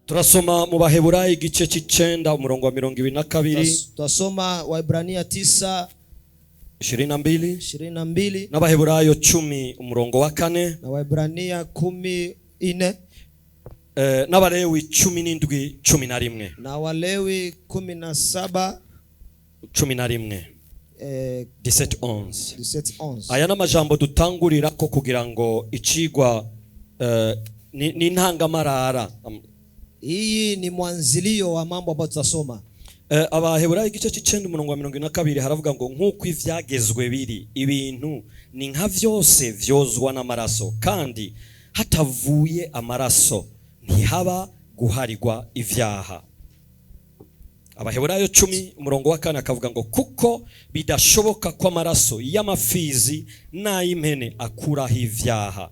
Turasoma mu Baheburayo igice cy'icenda, umurongo wa 22. Tutasoma Waibrania 9 22. 22. N'Abaheburayo 10, umurongo wa 4. Na Waibrania 10:4. N'Abalewi 17, 11. Na Walewi 17. 11. 17 11. 17 11. Aya ni amajambo dutangurira ko kugira ngo icigwa ni intangamarara. Hii ni mwanzilio wa mambo ambayo tutasoma. Abaheburayo igice cy'icenda, umurongo wa 22, haravuga ngo: "Nk'uko ivyagezwe biri, ibintu ni nka vyose vyozwa n'amaraso, kandi hatavuye amaraso ntihaba guharirwa ivyaha." Abaheburayo 10, umurongo wa 4, akavuga ngo: "Kuko bidashoboka ko amaraso y'amafizi n'ay'impene akuraho ivyaha."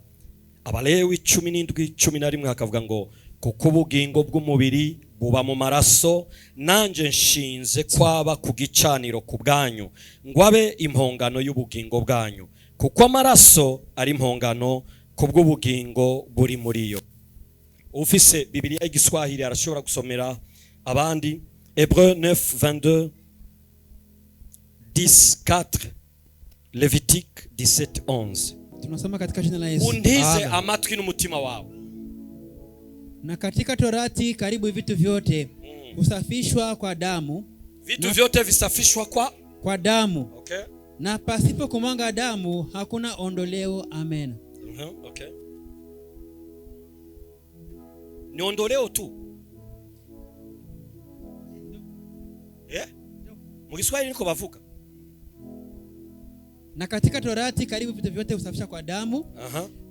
Abalewi 17, 11 hakavuga ngo: "Kuko ubugingo bw'umubiri buba mu maraso, nanje nshinze kwaba ku gicaniro ku bwanyu, ngo abe impongano y'ubugingo bwanyu, kuko amaraso ari impongano ku bw'ubugingo buri muri yo." Ufise Bibiliya y'Igiswahili arashobora gusomera abandi Hébreu 9 22, 10 4, Lévitique 17 11. Tunasoma katika jina la Yesu. Untize Amen. amatwi n'umutima wawe. Na katika Torati karibu vitu vyote husafishwa kwa damu, Vitu vyote visafishwa kwa kwa damu, na pasipo kumwaga damu hakuna ondoleo. Amen. Okay. Ni ondoleo tu. Mu Kiswahili niko bavuga. Na katika Torati karibu vitu vyote husafishwa kwa damu,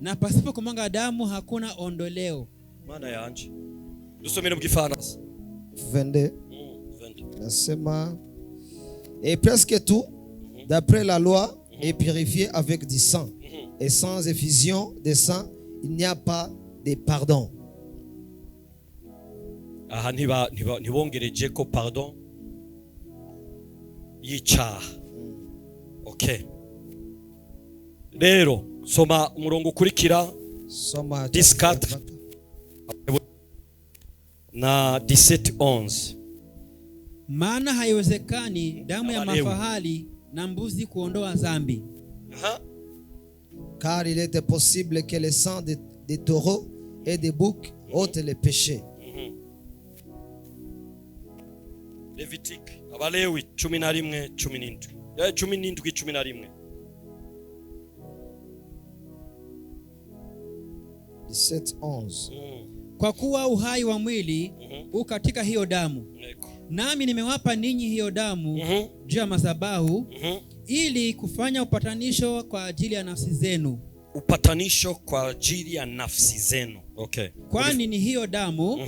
na pasipo kumwaga damu hakuna ondoleo. Mana yanje. Dusomere mu Gifaransa. 22. 22. Nasema: "Et presque tout, d'après la loi, est purifié avec du sang, et sans effusion de sang il n'y a pas de pardon." Aha ntibongereje ko pardon y'icaha. Okay. Rero soma umurongo ukurikira. Soma. 14 na 17 11. Maana haiwezekani damu ya Abalewi. mafahali na mbuzi kuondoa dhambi. "Car il est impossible que le sang des taureaux et des boucs ôte les péchés." Lévitique, Abalewi 11, 17, 17, 11. 17 11. Kwa kuwa uhai wa mwili u katika hiyo damu. Yego. Nami nimewapa ninyi hiyo damu juu ya madhabahu ili kufanya upatanisho kwa ajili ya nafsi zenu. Upatanisho kwa ajili ya nafsi zenu. Okay. Kwani ni hiyo damu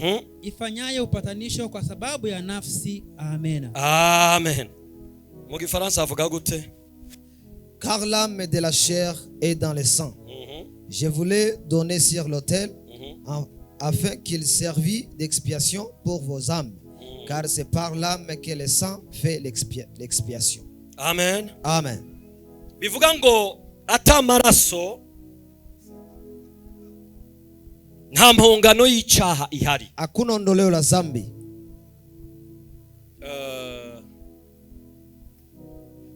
ifanyayo upatanisho kwa sababu ya nafsi. Amena. Amen. Mu Gifaransa avuga gute? "Car l'âme de la chair est dans le sang. Je vous l'ai donné sur l'autel afin qu'il servît d'expiation pour vos âmes. Car c'est par l'âme que le sang fait l'expiation." Amen. Amen. Bivuga ngo ata maraso nta mpongano y'icaha ihari. Hakuna ondoleo la zambi.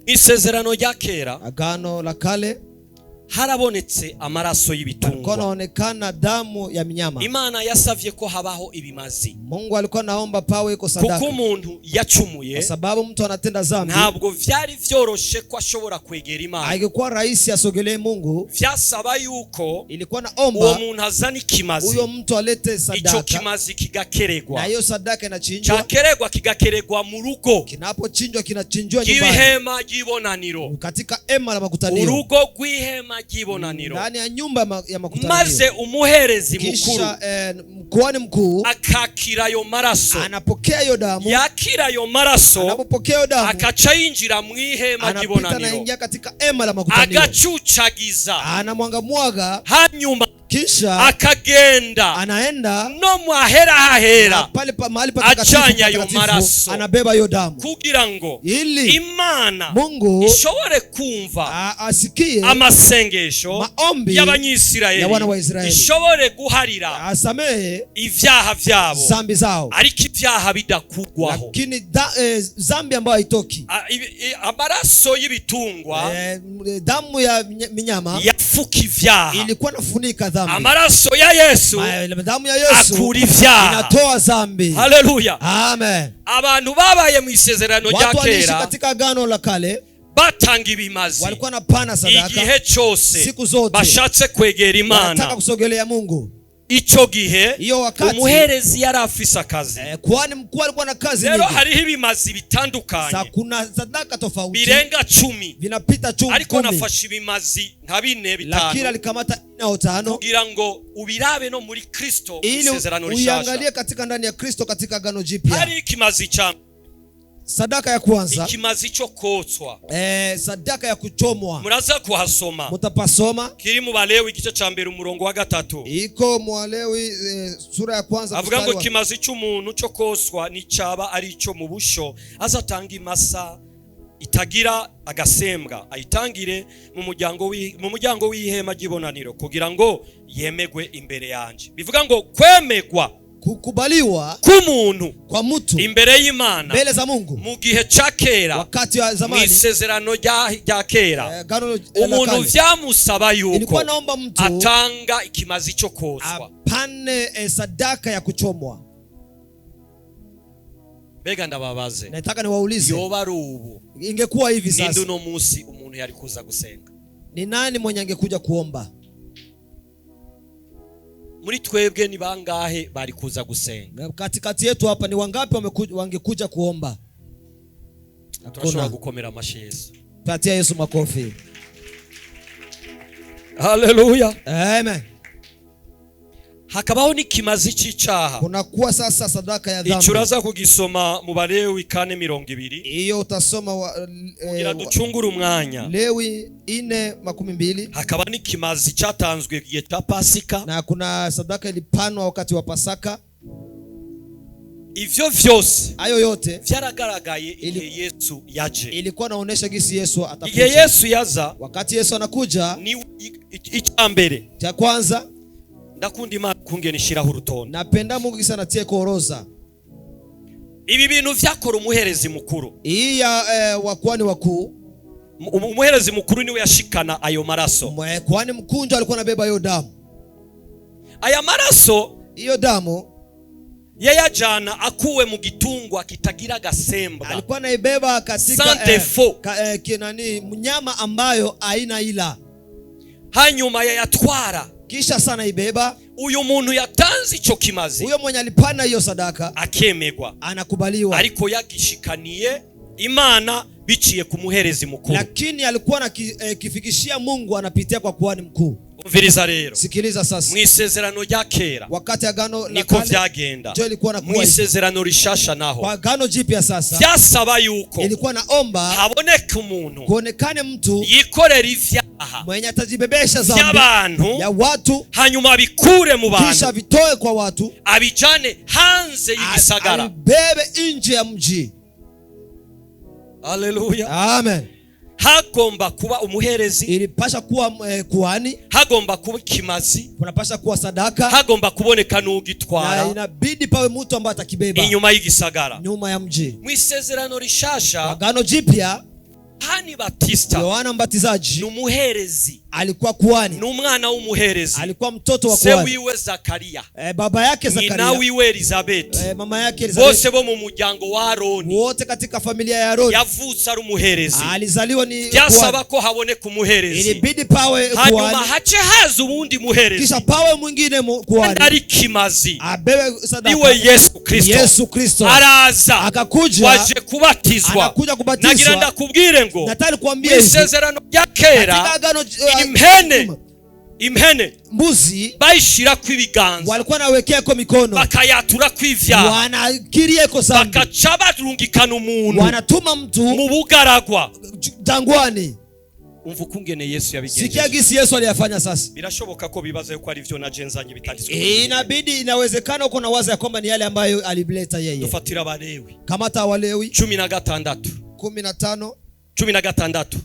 Isezerano rya kera, Agano la kale, harabonetse amaraso palikuwa y'ibitungwa. naonekana damu ya mnyama. Imana yasavye ko habaho ibimazi, Mungu alikuwa naomba pawe iko kuko sadaka, umuntu yacumuye, kwa sababu mtu anatenda zambi, ntabwo vyari vyoroshe ko ashobora kwegera Imana. Haingekuwa rahisi asogelee Mungu. Vyasaba yuko Ilikuwa uwo naomba muntu azana ikimazi, huyo mtu alete ico sadaka, kimazi kigakeregwa, na hiyo sadaka inachinjwa. Cakeregwa kigakeregwa mu rugo Kinapochinjwa kinachinjwa nyumbani, ry'ihema ry'ibonaniro, katika hema la makutanio, urugo rw'ihema ry'ibonaniro, ndani ya nyumba ya makutanio. Maze umuherezi mukuru Kisha mkuhani mkuu akakira ayo maraso. Anapokea hiyo damu. Yakira ayo maraso, Anapopokea hiyo damu, akaca yinjira mu ihema anapita, ry'ibonaniro, anaingia katika hema la makutanio, agacucagiza, anamwangamwaga, hanyuma kisha akagenda anaenda no mwahera hahera, pale pa mahali patakatifu ajanye ayo patakatifu, maraso, anabeba hiyo damu kugira ngo ili Imana Mungu ishobore kumva asikie amasengesho maombi ya wana wa y'Abanyisirayeli, Israeli. ishobore guharira Asamehe Ivyaha vyabo, zambi zao, ariko ivyaha bidakugwaho. Lakini zambi ambayo haitoki. Amaraso y'ibitungwa Damu ya minyama yafuka ivyaha. Ilikuwa nafunika dhambi. Amaraso ya Yesu Damu ya Yesu akura ivyaha. Inatoa zambi. Haleluya. Amen. Abantu babaye mu isezerano rya Watu waliishi kera katika agano la kale batanga ibimazi walikuwa napana sadaka igihe cyose siku zote bashatse kwegera wanataka Imana. kusogelea Mungu. Icyo gihe Hiyo wakati umuherezi yari afise akazi. Kuhani mkuu alikuwa na kazi Rero nyingi. hariho ibimazi Sa bitandukanye kuna sadaka tofauti birenga 10, vinapita chumi ariko 10, nafashe ibimazi nka 4 lakini 5 alikamata 4 au 5 kugira ngo ubirabe no muri Kristo mu ili isezerano rishasha. uiangalie katika ndani ya Kristo katika agano jipya. Hari ikimazi cya Sadaka ya kwanza, ikimazi cyo kotswa. Sadaka ya kuchomwa, Muraza kuhasoma, mutapasoma kiri mu Balewi igice cya mbere umurongo wa 3. Iko Mwalewi sura ya kwanza Avuga ngo mstari wa ikimazi cy'umuntu cyo koswa nicyaba ari icyo mu busho, azatanga imasa itagira agasembwa, ayitangire mu muryango w'ihema ry'ibonaniro kugira ngo yemegwe imbere yanje. Bivuga ngo kwemegwa kukubaliwa k'umuntu kwa mtu imbere y'Imana mbele za Mungu mu gihe ca kera, wakati wa mu zamani, isezerano rya kera, agano la umuntu kale, vyamusaba yuko ilikuwa naomba mtu atanga ikimazi cyo koswa. Apane sadaka ya kuchomwa. Mbega ndababaze, Nataka niwaulize, yoba ari ubu, ingekuwa hivi ninde sasa, uno munsi umuntu yari kuza gusenga? Ni nani mwenye angekuja kuomba? Muri twebwe ni bangahe bari kuza gusenga? Katikati yetu hapa ni wangapi wangekuja kuomba? Turashobora Hakuna. Gukomera amashyi Yesu. Patia Yesu makofi. Haleluya. Amen. Hakabaho n'ikimazi cy'icaha. Kunakuwa sasa sadaka ya Icyo dhambi. uraza kugisoma mu Balewi 4:20 Hiyo utasoma kugira ducungure umwanya. Lewi 4:20. Hakaba n'ikimazi cyatanzwe igihe cya Pasika. Na kuna sadaka ilipanwa wakati wa Pasaka. Ivyo vyose Hayo yote vyaragaragaye igihe Yesu yaje. Ilikuwa naonesha gisi Yesu Igihe atakuja. Yesu yaza, Wakati Yesu anakuja, ni icya mbere, cha kwanza, ndakunda Imana kungena ishiraho urutonde. Napenda Mungu gisi anatie kuoroza. Ibi bintu vyakora umuherezi mukuru. Hii ya wakuhani wakuu. Umuherezi mukuru niwe yashikana ayo maraso. Kuhani mkuu ndio alikuwa anabeba hiyo damu. Aya maraso Hiyo damu yayajana akuwe mu gitungwa kitagira agasembwa, alikuwa anaibeba katika sans défaut. Kinani mnyama ambayo haina ila. Hanyuma yayatwara, Kisha sana ibeba, uyu muntu yatanze ico kimazi huyo mwenye alipana hiyo sadaka akemegwa, anakubaliwa, ariko yagishikaniye Imana biciye ku muherezi mukuru. Lakini alikuwa na kifikishia Mungu anapitia kwa kuhani mkuu. Umviriza rero, Sikiliza sasa, mu isezerano rya kera wakati agano la niko kale vyagenda, ndio ilikuwa mu nakuwa hivi. isezerano rishasha naho Kwa agano jipya sasa vyasaba yuko ilikuwa naomba haboneka umuntu kuonekane mtu yikorera ivyaha mwenye atajibebesha dhambi by'abantu, ya watu, hanyuma abikure mu kisha bantu, vitoe kwa watu, abijane hanze y'igisagara. Abibebe nje ya mji. Haleluya. Amen. Hagomba kuba umuherezi, Ilipasha kuwa kuhani, hagomba kuba ikimazi, kunapasha kuwa sadaka, hagomba kuboneka na n'ugitwara inabidi pawe mtu ambaye atakibeba inyuma y'igisagara. Nyuma ya mji. Mu isezerano rishasha, Agano jipya, Yohani Batista Yohana Mbatizaji ni umuherezi, alikuwa kuhani, ni umwana w'umuherezi. Alikuwa mtoto wa Se kuhani. wiwe Zakariya, Baba yake nyina Zakaria, wiwe Elizabeti, mama yake Elizabeth, bose bo mu muryango wa Aroni. Wote katika familia ya Aroni. Yavutse ari umuherezi. Alizaliwa ni Byasaba kuhani. ko haboneka umuherezi, Ilibidi pawe hanyuma kuhani, hace haza uwundi muherezi kisha pawe mwingine kuhani ari kimazi, abebe sadaka, niwe Yesu Kristo. Yesu Kristo Araza, akakuja, waje kubatizwa. Anakuja kubatizwa. Nagira ndakubwire ngo Nataka mu nikuambie hivi, isezerano rya kera, katika agano impene mbuzi bayishirako ibiganza, walikuwa nawekeako mikono, bakayaturako ivyaha, wanakirieko zambi, bakaca barungikana umuntu wanatuma mtu mu bugaragwa. Jangwani. Umva ukungene Yesu Sikia yabigenjeje. gisi Yesu aliyafanya sasa. Birashoboka ko bibaza yuko ari vyo naje nzanye bitanditswe. Inabidi, inawezekana uko na waza ya kwamba ni yale ambayo alileta yeye. Dufatira Abalewi Kamata Walewi 16, 15, 16,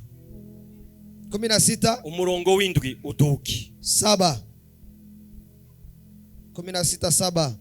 16, umurongo w'indwi uduki. 7. 16:7.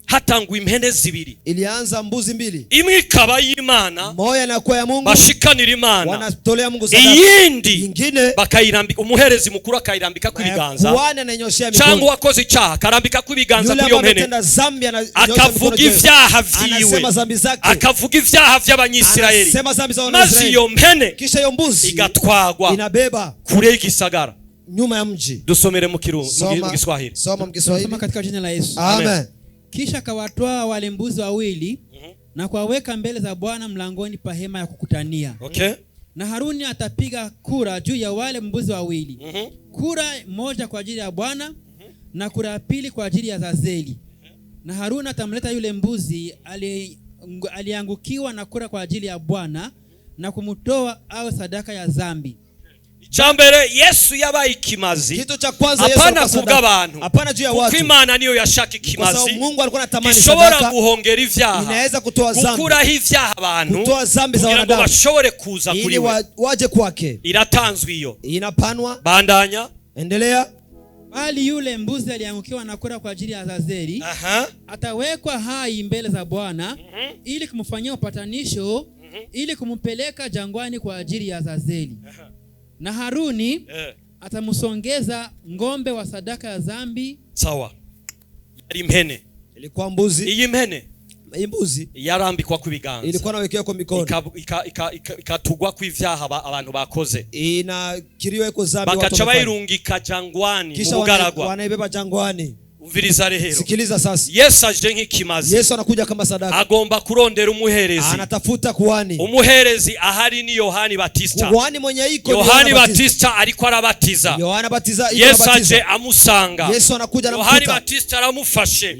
Hatangwa impene zibiri. Ilianza mbuzi mbili. Imwe ikaba y'Imana, Moja inakuwa ya Mungu, bashikanira Imana, wanatolea Mungu sadaka. Iyindi Ingine bakayirambika, umuherezi mukuru akayirambika kw'ibiganza, kuhani ananyoshea cyangwa mikono. uwakoze icyaha akarambika kw'ibiganza Yule kuri iyo ambaye mpene, ametenda zambi ananyosha mikono akavuga juu. ivyaha vyiwe, Anasema zambi zake. akavuga ivyaha vy'Abanyisirayeli, Anasema zambi za maze Wanaisraeli. iyo mpene Kisha hiyo mbuzi igatwagwa inabeba kure y'igisagara. Nyuma ya mji. Dusomere mu Kirundi, mu Soma, Giswahili. soma mkiswahili. Soma katika jina la Yesu. Amen. Kisha akawatwaa wale mbuzi wawili na kuwaweka mbele za Bwana mlangoni pa hema ya kukutania. Na Haruni atapiga kura juu ya wale mbuzi wawili. Kura moja kwa ajili ya Bwana na kura ya pili kwa ajili ya Azazeli. Na Haruni atamleta yule mbuzi aliangukiwa na kura kwa ajili ya Bwana na kumtoa awe sadaka ya dhambi. Icyambere, Yesu yabaye ikimazi. Kitu cha kwanza, Yesu Hapana alikuwa sadaka. kubw'abantu, Hapana juu ya kuko watu. Imana niyo yashaka Kwa sababu ikimazi Mungu alikuwa anatamani gishobora sadaka guhongera ivyaha, inaweza kutoa zambi. gukuraho ivyaha abantu Kutoa zambi za kugira ngo wanadamu. bashobore kuza kuri Ili we. waje kwake. Iratanzwe iyo. Inapanwa. Bandanya. Endelea. Bali yule mbuzi aliangukiwa na kura kwa ajili ya Azazeli atawekwa hai mbele za Bwana ili kumfanyia upatanisho, ili kumpeleka jangwani kwa ajili ya Azazeli. Na Haruni atamsongeza ng'ombe wa sadaka ya dhambi. Sawa, yari impene. Ilikuwa mbuzi. Iyi mpene Hii mbuzi yarambikwa ku biganza, ilikuwa nawekewa kwa mikono. Ikatugwa ku ivyaha abantu bakoze, Inakiriwa iko zambi watu bakaca wamefanya. bayirungika jangwani mu Kisha bugaragwa. wanaibeba jangwani. Umviriza rero. Sikiliza sasa. Yesu aje nk'ikimazi. Yesu anakuja kama sadaka. Agomba kurondera umuherezi. Anatafuta kuhani. Umuherezi ahari ni Yohani Batista. Kuhani mwenye iko ni Yohani Yohana Batista. Batista ariko arabatiza. Yohana Batiza iko Yesu aje anabatiza. amusanga. Yesu anakuja Yohani anamkuta. Batista aramufashe,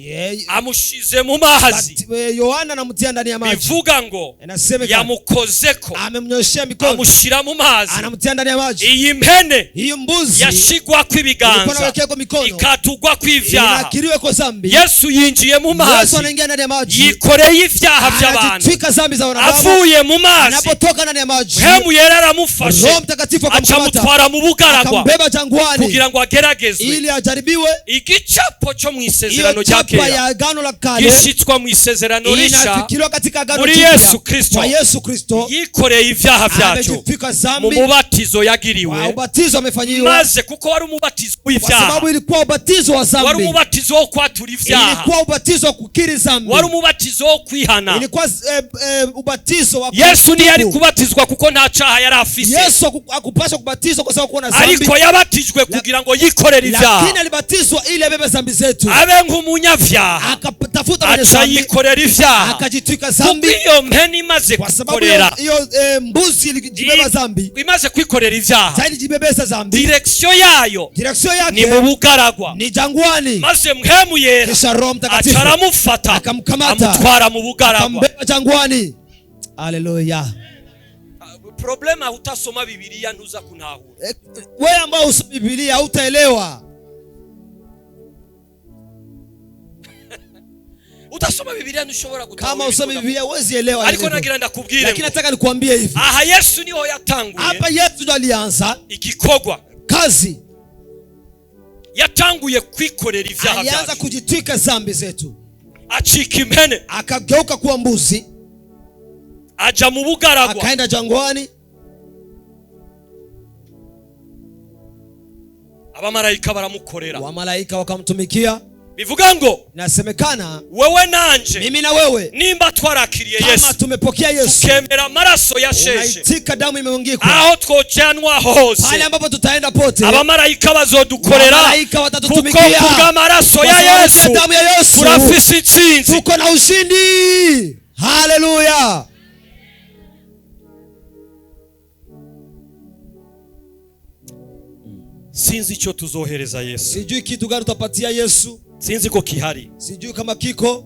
amushize mu mazi. Yohana anamtia ndani ya maji. Bivuga ngo Inasemekana yamukozeko, amemnyoshea mikono. amushyira mu mazi. Anamtia ndani ya maji. Iyi mpene Hiyo mbuzi yashigwako ilikuwa ibiganza, nawekewa kwa mikono. ikatugwako ivyaha. Inakiriwa kwa zambi. Yesu yinjiye mu mazi, Yesu anaingia ndani ya maji. yikoreye ivyaha by'abantu. Anajitwika zambi za wanadamu. Avuye mu mazi, Anapotoka ndani ya maji, Mpwemu Yera aramufashe, Roho Mtakatifu aca akamkamata. amutwara mu bugaragwa Akambeba jangwani kugira ngo ageragezwe. ili ajaribiwe. Igicapo cyo mu isezerano Hiyo rya chapa kera ya agano la kale gishitswa mu isezerano risha inafikiriwa katika agano muri jipya. Yesu Kristo. Kwa Yesu Kristo Yikoreye ivyaha vyacu amejitwika mu zambi mubatizo kwa yagiriwe, ubatizo amefanyiwa, maze kuko wari umubatizo kwa w'ivyaha, sababu ilikuwa ubatizo wa wari zambi, umubatizo wo kwatura ivyaha, ilikuwa ubatizo wa kukiri zambi, wari umubatizo wo kwihana. Ilikuwa ubatizo wa Yesu ntiyari kutubu. kubatizwa kuko nta caha yari afise, Yesu hakupaswa kubatizwa kwa sababu kuwa na zambi, ariko yabatijwe kugira ngo yikorere ivyaha, lakini alibatizwa ili abebe zambi zetu, abe nk'umunyavyaha, akatafuta mwenye aca zambi, yikorera ivyaha, akajitwika kuko zambi, iyo mpene imaze kwa sababu gukorera, hiyo mbuzi ilijibeba zambi, imaze kwikorera ivyaha, zaidi jibebesa zambi, direction yayo direction ni mu yake bugaragwa. ni jangwani. Maze Mpwemu Yera Kisha Roho Mtakatifu aca aramufata, akamkamata, amutwara mu bugaragwa. akambeba jangwani. Haleluya! Problème, utasoma Bibiliya ntuza kuntahura. Wewe ambao usomi Biblia hautaelewa. Utasoma Bibiliya ntushobora gutahura Kama usomi ibikunda. Biblia huwezi elewa Ariko ilivyo. nagira ndakubwire Lakini ngo, nataka nikuambie hivi, aha Yesu niho yatanguye hapa Yesu ndo alianza igikorwa. kazi. Yatanguye kwikorera ivyaha Alianza byacu, kujitwika zambi zetu, acika impene, akageuka kuwa mbuzi, aja mu bugaragwa. Akaenda jangwani. Abamarayika baramukorera. Wamalaika wakamtumikia. Bivuga ngo Inasemekana wewe nanje, mimi na wewe, nimba twarakiriye kama Yesu, tumepokea Yesu, tukemera amaraso yasheshe, unaitika damu imemwangikwa, aho twojanwa hose, pale ambapo tutaenda pote, abamarayika bazodukorera, wamalaika kuko watatutumikia, kubw'amaraso kwa ya sababu ya Yesu damu ya Yesu turafise intsinzi. Tuko na ushindi. Haleluya! Sinzi icyo tuzohereza Yesu. Sijui kitu gani tutapatia Yesu. Sinzi ko kihari. Sijui kama kiko.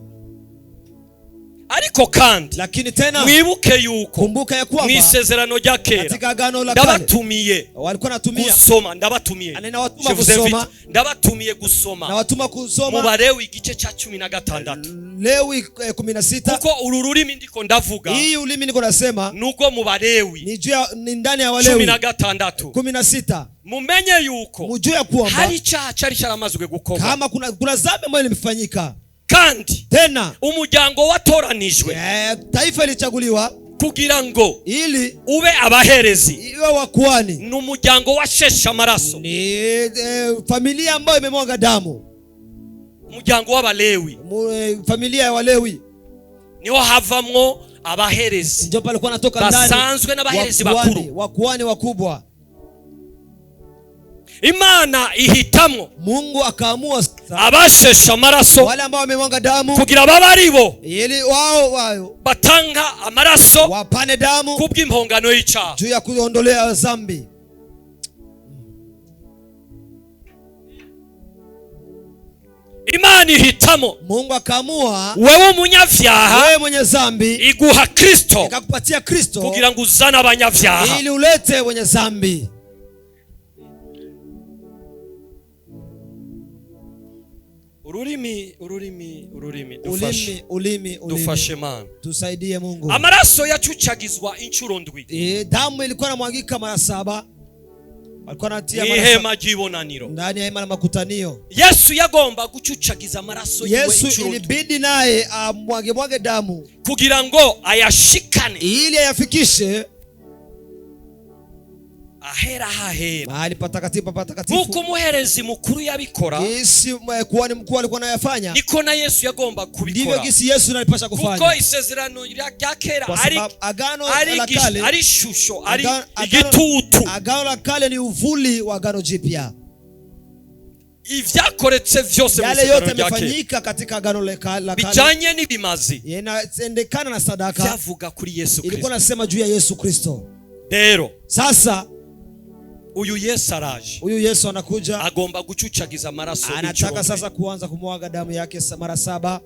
Ariko Ariko kandi Lakini tena mwibuke yuko kumbuka ya kwamba mu isezerano rya kera katika agano la kale ndabatumiye walikuwa natumia gusoma, ndabatumiye. Ninawatuma Je vous invite. kusoma. Ndabatumiye gusoma Nawatuma mu kusoma Balewi igice cya 16. Lewi 16. Kuko uru rurimi ndiko ndavuga Hii ulimi niko nasema nuko mu Balewi ni juu ya, ni ndani ya cumi Walewi na gatandatu. 16. Mumenye yuko Mjue ya kwamba hari icyaha cyari cyaramazwe gukorwa, kama kuna dhambi ambayo ilimfanyika, kandi tena umuryango watoranijwe taifa ilichaguliwa kugira ngo ili ube abaherezi, iwe wakuhani, ni umuryango washeshe amaraso, ni familia ambayo imemwaga damu, umuryango w'Abalewi. Familia ya Walewi Niho havamwo abaherezi ndio palikuwa natoka ndani basanzwe n'abaherezi wakuhani, bakuru. wakuhani wakubwa. Imana ihitamwo Mungu akaamua sasa abasheshe amaraso wale ambao wamemwaga damu kugira babe aribo ili wao wao batanga amaraso wapane damu kubw'impongano y'icyaha. juu ya kuondolea dhambi. Imana ihitamo Mungu akaamua wewe umunyavyaha, wewe mwenye dhambi iguha Kristo ikakupatia Kristo kugira ngo uzane abanyavyaha. ili ulete wenye dhambi. Ururimi, ururimi, ururimi, dufashe, Ulimi, ulimi, ulimi. dufashe Mana. Tusaidie Mungu. Amaraso yacucagizwa inshuro ndwi Damu ilikuwa inamwagika mara 7. Walikuwa wanatia mara 7 mw'ihema ry'ibonaniro. ndani ya hema la makutanio. Yesu yagomba gucucagiza amaraso yiwe Yesu inshuro ndwi ilibidi naye amwage mwage damu kugira ngo ayashikane ili ayafikishe ahera hahera, mahali patakatifu patakatifu. nk'uko umuherezi mukuru yabikora, Gisi kuhani mkuu alikuwa anayafanya, niko na Yesu yagomba ndivyo kubikora, gisi Yesu alipasha kuko kufanya, isezerano rya kera kwa ari sababu agano ari la kale, ari ishusho, ari igitutu. agano la kale ni uvuli wa agano jipya. Ivyakoretse vyose mu Yale isezerano yote rya kera yamefanyika katika agano la kale bijanye n'ibimazi yanaendekana na sadaka, vyavuga kuri Yesu ilikuwa Kristo. nasema juu ya Yesu Kristo. Rero Sasa uyu Yesu araje, huyu Yesu anakuja, agomba gucucagiza amaraso inshuro anataka ndwi. sasa kuanza kumwaga damu yake mara 7.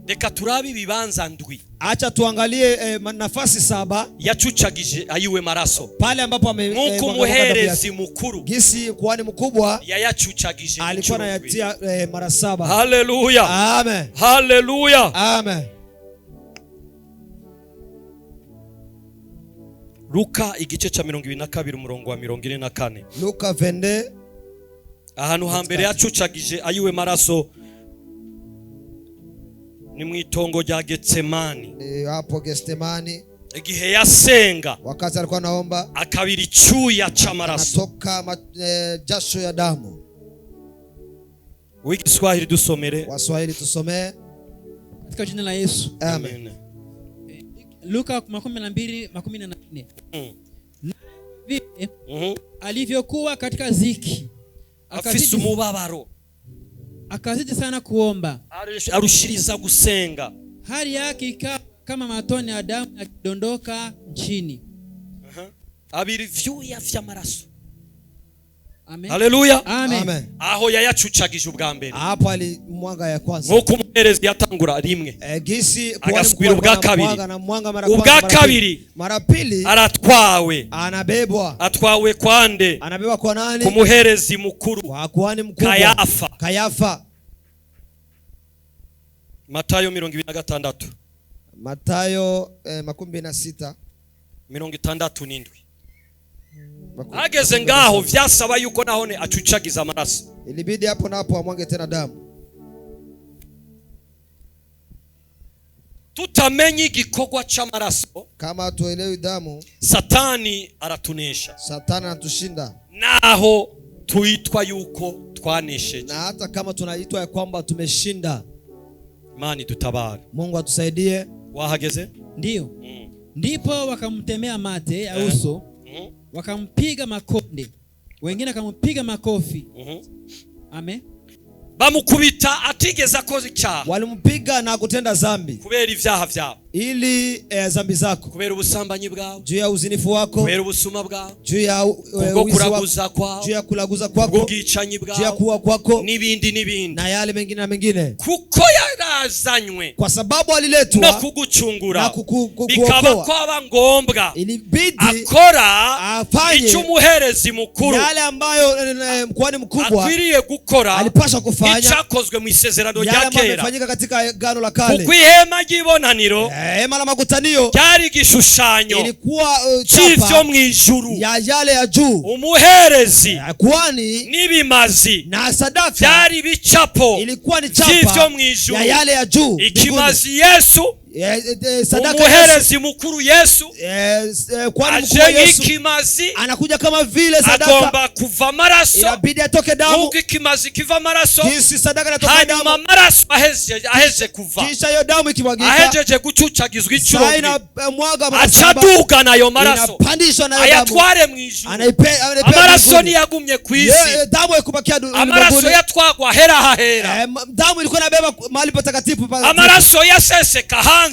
Reka turabe ibibanza ndwi Acha tuangalie nafasi 7 yacucagije ayiwe maraso, pale ambapo nk'uko mwaga damu yake. umuherezi mukuru Gisi kuhani mkubwa yayacucagije alikuwa inshuro ndwi. anayatia mara 7. Haleluya, Amen. haleluya. Amen. Luka igice cha 22 umurongo wa 44. Luka 22. Ahantu hambere yacucagije ayiwe maraso ni mu itongo rya Getsemani. Hapo Getsemani Igihe yasenga wakati alikuwa anaomba, akabira icyuya c'amaraso. anatoka jasho ya damu. W'igiswahili dusomere. Waswahili tusomee. Katika jina la Yesu. Amen. Luka 12:14. Vile alivyokuwa katika ziki, Afise umubabaro, akazidi sana kuomba, arushiriza gusenga, hali yake ikawa kama matone ya damu yakidondoka chini. Abira ivyuya vy'amaraso. Amen. Haleluya. Amen. Amen. Aho yayacucagije ubwa mbere, Hapo alimwaga ya kwanza. nk'uko umuherezi yatangura rimwe, Gisi agasubira ubwa kabiri. na mwanga mara Ubwa kwanza, mara kabiri. pili. Mara pili aratwawe. anabebwa. Atwawe kwande? Anabebwa kwa nani? Ku muherezi mukuru Kwa kuhani mkubwa Kayafa. Kayafa. Matayo 26. Matayo 26. 67. Ageze ngaho vyasaba yuko nahone acucagiza amaraso. Ilibidi hapo na hapo amwange tena damu. Tutamenye igikorwa c'amaraso, Kama hatuelewi damu, Satani aratunesha, Satani anatushinda. naho tuitwa yuko twanesheje. Na hata kama tunaitwa ya kwamba tumeshinda. Imana idutabare. Mungu atusaidie. Wahageze? Ndio. Ndipo wakamtemea mate ya uso, wakampiga makonde, wengine wakampiga makofi. Amen. Bamukubita atigeze akoze icyaha. Walimpiga na kutenda zambi. Kubera ibyaha byawe. Ili zambi zako. Kubera ubusambanyi bwawe. Juu ya uzinifu wako. Kubera ubusuma bwawe. Juu ya Kubwo wizi wako. kuraguza kwawe. Juu ya kulaguza kwako. Kubw'ubwicanyi Juu ya bwawe. kuua kwako. N'ibindi n'ibindi. Na yale mengine na mengine. Kuko yarazanywe. Kwa sababu No aliletwa kugucungura. na Bikaba kuokoa. kwaba ngombwa. Ilibidi Akora afanye icyo umuherezi mukuru yale ambayo mkuhani mkubwa akwiriye gukora, alipaswa kufanya, icyakozwe mu isezerano yale rya ambayo kera. yamefanyika katika agano la kale. Kuko ihema ry'ibonaniro Hema la makutanio ryari igishushanyo ilikuwa cy'ivyo chapa mu ijuru. ya yale ya juu. Umuherezi Kuhani n'ibimazi na sadaka byari ibicapo ilikuwa ni by'ivyo chapa mu ijuru. ya yale ya juu mbinguni. Ikimazi Yesu, Sadaka Yesu, umuherezi mukuru Yesu kuhani aje mkubwa Yesu nk'ikimazi, anakuja kama vile sadaka, agomba kuva amaraso inabidi atoke damu. nk'uko ikimazi kiva amaraso. Jinsi sadaka inatoka Hanyuma damu, amaraso aheje kuva, kisha hiyo damu ikimwagika, ahejeje gucucagizwa inshuro saa ndwi, inamwaga mara aca saba, adugana ayo maraso inapandishwa nayo damu, ayatware mu ijuru. Anaipea Amaraso mbinguni. ntiyagumye ku isi. Damu haikubakia Amaraso ulimwenguni. yatwagwa ahera hahera. Damu ilikuwa inabeba mahali patakatifu Amaraso yaseseka hanze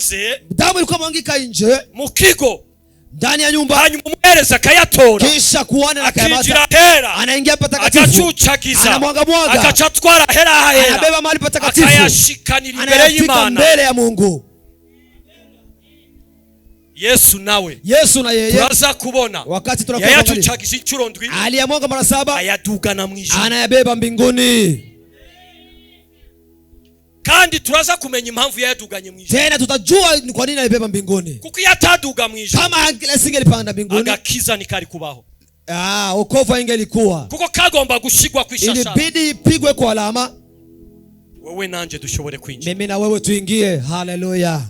Damu ilikuwa mwangika nje mu kigo, ndani ya nyumba, hanyuma umuhereza akayatora, kisha kuhani akinjira anakamata, ahera, anaingia patakatifu, agacucagiza, anamwaga mwaga, agaca atwara ahera hahera, anabeba mahali patakatifu, akayashikanira imbere anayafika y'Imana. mbele ya Mungu. Yesu nawe Yesu na yeye turaza kubona wakati tunakuwa tunaangalia, yayacucagije inshuro ndwi, aliyamwaga mara saba, ayadugana mu ijuru. anayabeba mbinguni. Kandi turaza kumenya impamvu yayaduganye mu ijuru. Tena tutajua ni kwa nini alibeba mbinguni. Kuko iyo ataduga mu ijuru, Kama asingelipanda mbinguni, agakiza ntikari kubaho. wokovu ingelikuwa. Kuko kagomba gushigwa kwishashara, Ilibidi ipigwe kwa alama, wewe nanje dushobore kwinjira. mimi na wewe tuingie. Haleluya.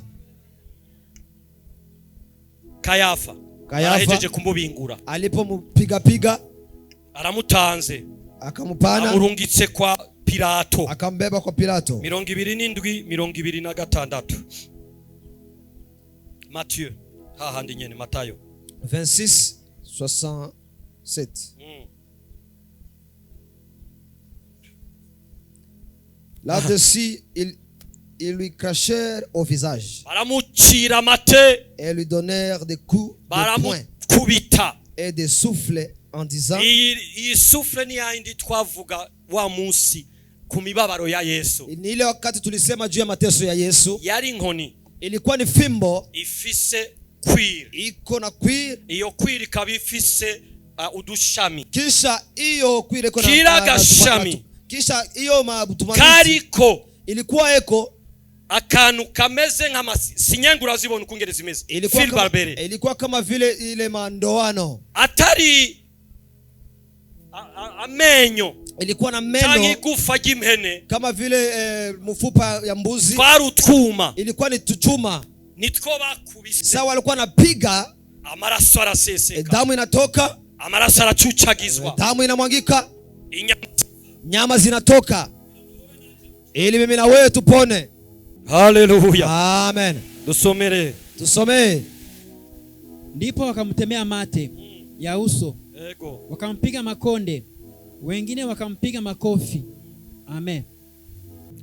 Kayafa Kayafa arahejeje kumubingura, alipompiga piga, aramutanze, akampana, amurungitse kwa Pilato. Akambeba kwa Pilato. 27 26, Mathieu hahandi nyene, Matayo. 26 67. Là-dessus, ils lui crachèrent au visage Baramucira amate, et lui donnèrent des coups de poing baramukubita. Et des souffles en disant, Iyi iyi souffle ni yayindi twavuga wa munsi ku mibabaro ya Yesu. Ni ile wakati tulisema juu ya mateso ya Yesu. Yari inkoni Ilikuwa ni fimbo ifise cuir, iko na cuir, iyo cuir ikaba ifise udushami, kisha hiyo cuir iko na Kila gashami. kisha hiyo mabutumamiti Kariko ilikuwa eko akantu kameze nk'amasinyenge, urazibona ukungene zimeze, ilikuwa fil kama, barbelé, ilikuwa kama vile ile mandoano, atari amenyo ilikuwa na cyangwa meno igufa ry'impene, kama vile mfupa ya mbuzi, twari utwuma ilikuwa ni tuchuma. Nitwo bakubise. Sawa, walikuwa napiga, Amaraso araseseka, damu inatoka, amaraso aracucagizwa, damu inamwangika, inyama. Nyama zinatoka, ili mimi na wewe tupone. Haleluya. Amen. Dusomere. Tusomee. Ndipo wakamtemea mate ya uso, Ego. wakampiga makonde, wengine wakampiga makofi. Amen.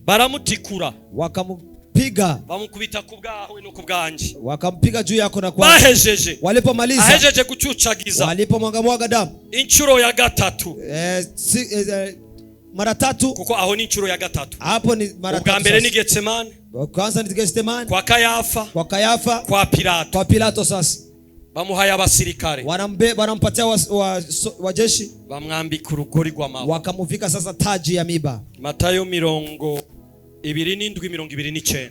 Baramutikura, Wakampiga, bamukubita ku bwawe no ku bwanje. Wakampiga juu yako na kwa Bahejeje, walipomaliza, ahejeje gucucagiza walipomwaga damu inshuro ya gatatu, mara tatu, kuko aho ni inshuro ya gatatu. Hapo ni mara Ubwa tatu mbere ni sasa. Getsemane, Kwanza ni Getsemane, kwa Kayafa, kwa Kayafa, kwa Pilato. Kwa Pilato sasa. Bamuhaye abasirikare, Wanampatia wajeshi, bamwambika urugori rw'amahwa, wakamuvika sasa taji ya miba. Matayo 27 29.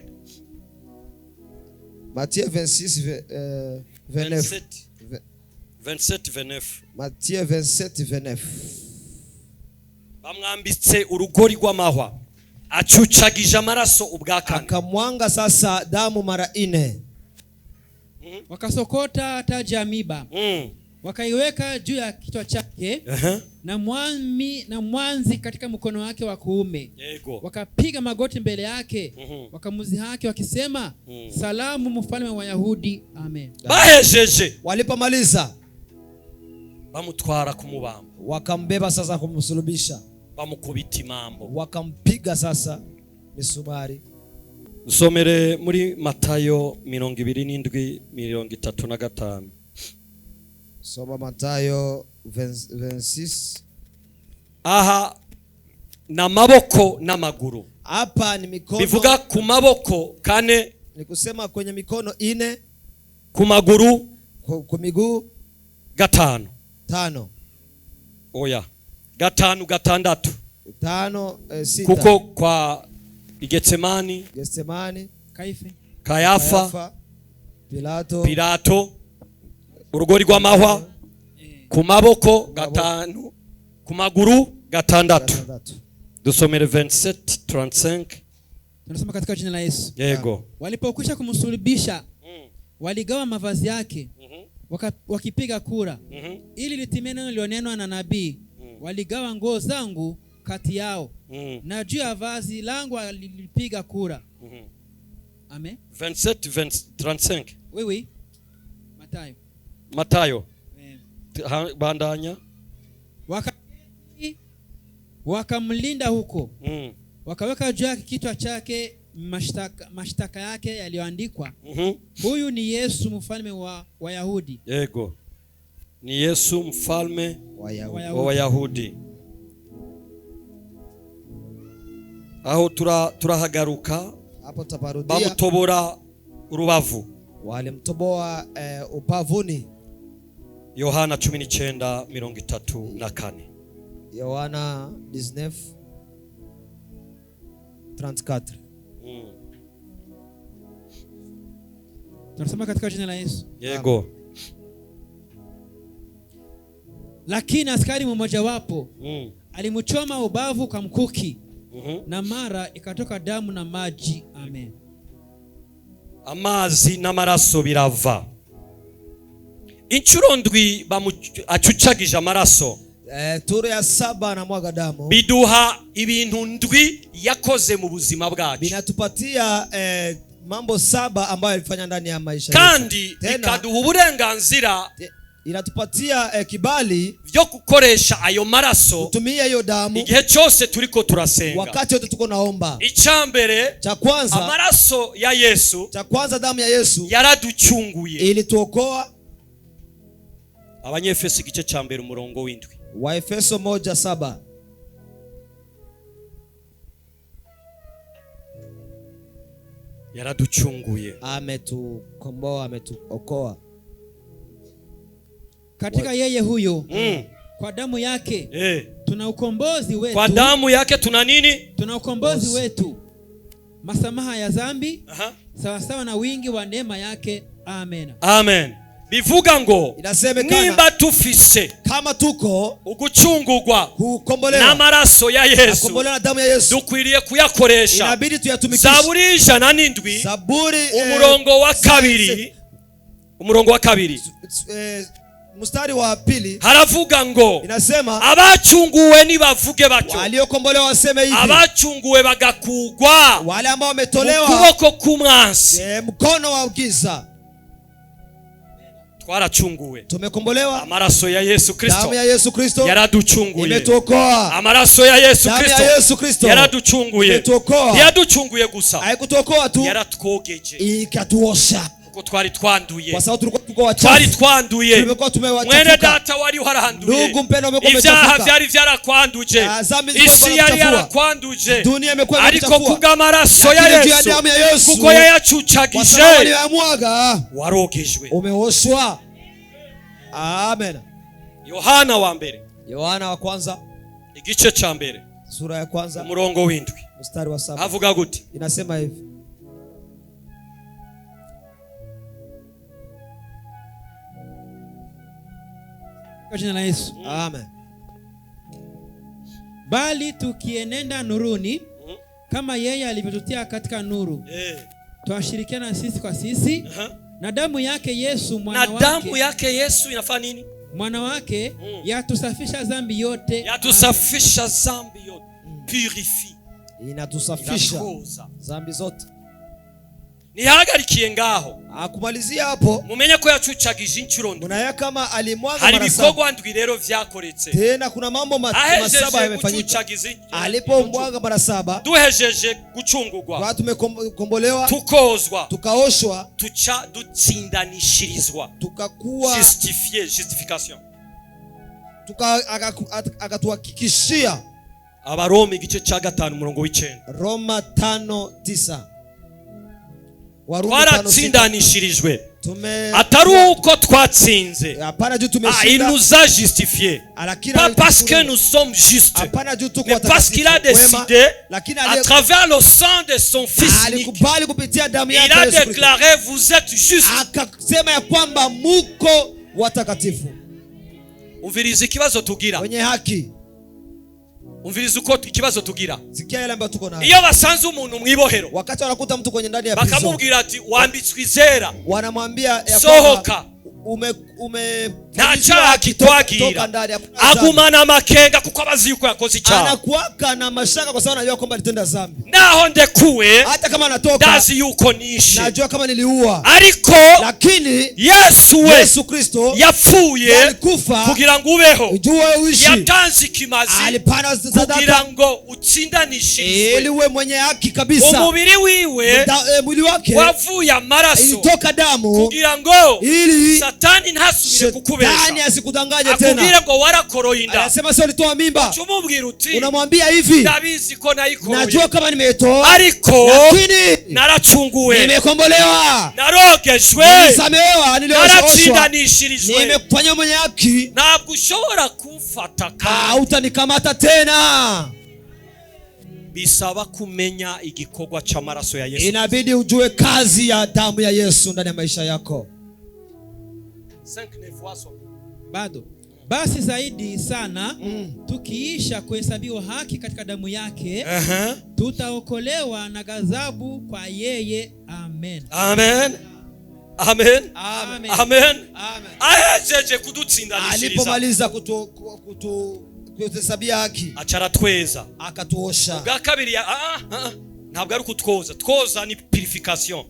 Matthieu 26 29. 27 27 29. Matthieu 27 29. Bamwambitse urugori rw'amahwa, acucagije amaraso ubwa kane. Akamwanga sasa damu mara ine. Wakasokota taji ya miba, wakaiweka juu ya kichwa chake, na mwanzi katika mkono wake wa kuume. Wakapiga magoti mbele yake, wakamdhihaki wakisema, Salamu, mfalme wa Wayahudi. Amen. Bahejeje, Walipomaliza, bamutwara kumubamba. Wakambeba sasa kumsulubisha. Bamukubita imambo. Wakampiga sasa misumari. Nsomere muri Matayo 27:35. Soma Mathayo 26. Aha ni amaboko n'amaguru. Hapa ni mikono. Bivuga ku maboko kane, Ni kusema kwenye mikono ine, ku maguru ku miguu gatanu. tano. Oya, gatanu, gatandatu. Tano, sita. Kuko kwa Igetsemani, Getsemani, Kaife, Kayafa, Kayafa, Pilato, Pilato, urugori rw'amahwa, ku maboko gatanu, ku maguru gatandatu. Gatandatu. Dusomere 27:35. Tunasoma katika jina la Yesu. Yego. Walipokwisha kumsulubisha, waligawa mavazi yake wakipiga kura, ili litimie neno lililonenwa na nabii, waligawa nguo zangu kati yao, na juu ya vazi langu walilipiga kura. Amen. 27 20, 35. Oui, oui. Mathayo. Matayo. Bandanya. Wakamlinda huko. Wakaweka juu yake kichwa chake mashtaka yake yaliyoandikwa. Huyu ni Yesu mfalme wa Wayahudi. Yego. Ni Yesu mfalme Wayahudi. wa Wayahudi. Aho turahagaruka. Hapo tutaparudia. Bamutobora urubavu. Walimtoboa upavuni. Yohana 19:34. Yohana 19:34. Tunasoma katika jina la Yesu. Yego. Lakini askari mmoja wapo alimchoma ubavu kwa mkuki, na mara ikatoka damu na maji. Amen. Amazi n'amaraso birava. Inshuro ndwi acucagije amaraso. Turo ya 7 na mwaga damu. Biduha ibintu ndwi yakoze mu buzima bwacu. Binatupatia mambo 7 ambayo alifanya ndani ya maisha yetu. Kandi Tena, bikaduha uburenganzira inatupatia kibali byo gukoresha ayo maraso kutumia hiyo damu igihe cyose turiko turasenga. Wakati wote tuko naomba. Icambere, cha kwanza, amaraso ya Yesu, cha kwanza damu ya Yesu yaraducunguye, ilituokoa. Abanyefeso igice ca mbere umurongo w'indwi. Waefeso 1:7. Yaraducunguye. Ametukomboa, ametuokoa. Katika yeye huyo, kwa damu yake, tuna ukombozi wetu. Kwa damu yake tuna nini? Tuna ukombozi wetu. Masamaha ya dhambi, sawa sawa na wingi wa neema yake. Amen. Amen. Bivuga ngo Inasemekana, nimba tufise kama tuko ugucungurwa kukombolewa n'amaraso ya Yesu, kukombolewa na damu ya Yesu, dukwiriye kuyakoresha. Inabidi tuyatumikishe. Zaburi 107, Zaburi, umurongo wa kabiri, umurongo wa kabiri. Mstari wa pili. Haravuga ngo inasema abacunguwe nibavuge batyo, waliokombolewa waseme hivi, abacunguwe bagakugwa wale ambao wametolewa ukuboko k'umwansi, mkono wa giza. Twaracunguwe. Tumekombolewa. Amaraso ya Yesu Kristo Damu ya Yesu Kristo yaraducunguye. imetuokoa. Amaraso ya Yesu Damu ya Kristo Yesu Kristo yaraducunguye. imetuokoa. Yaducunguye gusa, Haikutuokoa tu, yaratwogeje. ikatuosha. Kuko twari twanduye. Kwa sababu tulikuwa tuko wachafu. Twari twanduye. Tulikuwa tumewachafuka. Mwene data wari warahanduye. Ndugu mpendwa, umekuwa Ibyaha umechafuka. byari byarakwanduje. Dhambi zilikuwa Isi yari zinakuchafua. yarakwanduje. Dunia imekuwa Ariko imekuchafua. kubw'amaraso ya Lakini juu ya Yesu, damu ya Yesu, kuko yayacucagije, kwa sababu aliyamwaga, warogejwe. umeoshwa. Amen. Yohana wa mbere. Yohana wa kwanza. Igice cha mbere. Sura ya kwanza. Umurongo w'indwi. Mstari wa 7. Avuga gute? Inasema hivi. Kwa jina la Yesu. Amen. Bali tukienenda nuruni, kama yeye alivyotutia katika nuru, twashirikiana sisi kwa sisi, na damu yake Yesu mwana Na wake, damu yake Yesu inafanya nini? Mwana wake yatusafisha dhambi yote. Yatusafisha dhambi yote. Purifie. Inatusafisha Inatuoza. dhambi zote. Ntihagarikiye ngaho. Akumalizia hapo. Mumenye ko yacucagije inshuro ndwi. Mnaya kama alimwaga Hari mara 7. ibikorwa ndwi rero vyakoretse. Tena kuna mambo 7 Ahejeje yamefanyika. gucucagiza Alipomwaga mara 7, duhejeje gucungurwa, kwa tumekombolewa, tukozwa, tukaoshwa, tuca dutsindanishirizwa, tukakuwa justifié, justification. Akatuhakikishia. Abaroma igice cya 5 umurongo w'9. Roma 5:9. Warumi 5:6. Twaratsindanishirijwe, Tume atari uko twatsinze. Hapana juu Ah, il tumeshinda, nous a justifiés, lakini pas parce que nous sommes justes, hapana juu tuko mais parce qu'il a watakatifu wema, décidé lakini à travers le sang de son fils unique. alikubali kupitia damu Il yake a Yesu Kristo. déclaré: vous êtes justes. Akasema ya kwamba muko watakatifu, Umviriza ikibazo tugira. wenye haki. Umviriza uko ikibazo tugira. Sikia yale ambayo tuko nayo. Iyo basanze umuntu mu ibohero, Wakati wanakuta mtu kwenye ndani ya prison, bakamubwira ati wambitswe izera, wanamwambia ya sohoka. kwamba ume Nta cyaha kitwagira. toka ndani, hakuna dhambi. Agumana amakenga kuko abazi yuko yakoze icyaha. Anakuwaka na mashaka kwa sababu anajua kwamba alitenda dhambi. Naho ndekuwe, Hata kama anatoka, ndazi yuko nishe. najua kama niliua, Ariko lakini Yesu we Yesu Kristo yapfuye alikufa kugira ngo ubeho. ujue uishi. Yatanze ikimazi Alipana kugira sadaka ngo utsindanishirizwe. ili uwe mwenye haki kabisa. Umubiri wiwe Mwili wake wavuye amaraso ilitoka damu kugira ngo ili Satani ntasubire shetani kukubesha, asikudanganye akubwire tena. ngo warakoroye inda. Anasema sio ulitoa mimba. Umubwira uti Unamwambia hivi, ndabizi ko nayikoroye, najua kama nimeitoa, ariko lakini naracunguwe, nimekombolewa, narogejwe, nilisamehewa, nilioshwa, naratsindanishirijwe. nimekufanya mwenye haki. Ntabwo ushobora kumfata kandi. Hautanikamata tena. Bisaba kumenya igikorwa c'amaraso ya Yesu. Inabidi ujue kazi ya damu ya Yesu ndani ya maisha yako. Bado basi zaidi sana, tukiisha kuhesabiwa haki katika damu yake, tutaokolewa na ghadhabu kwa yeye. Amen. Amen, amen. Amen. Amen. Ahejeje kudutsindanishiriza, Alipomaliza kutuhesabia haki, aca aratweza. Akatuosha. Bwa kabiri ntabwo ari ukutwoza. Twoza ni purification,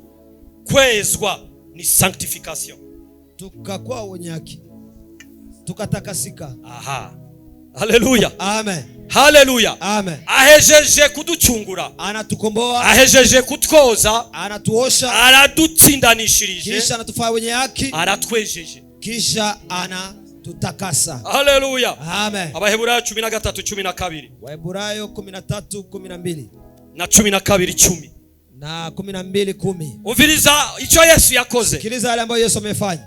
kwezwa ni sanctification. Tukakuwa wenye haki, tukatakasika. Aha, haleluya. Amen. Haleluya. Amen. Ahejeje kuducungura, Anatukomboa, ahejeje kutwoza, anatuosha, aradutsindanishirije, kisha anatufanya wenye haki, aratwejeje. Kisha anatutakasa. Haleluya. Amen. Abaheburayo 13:12. Wahebrayo 13:12 Na 12:10. Na 12:10. Umviriza icyo Yesu yakoze. Sikiliza yale ambayo Yesu amefanya.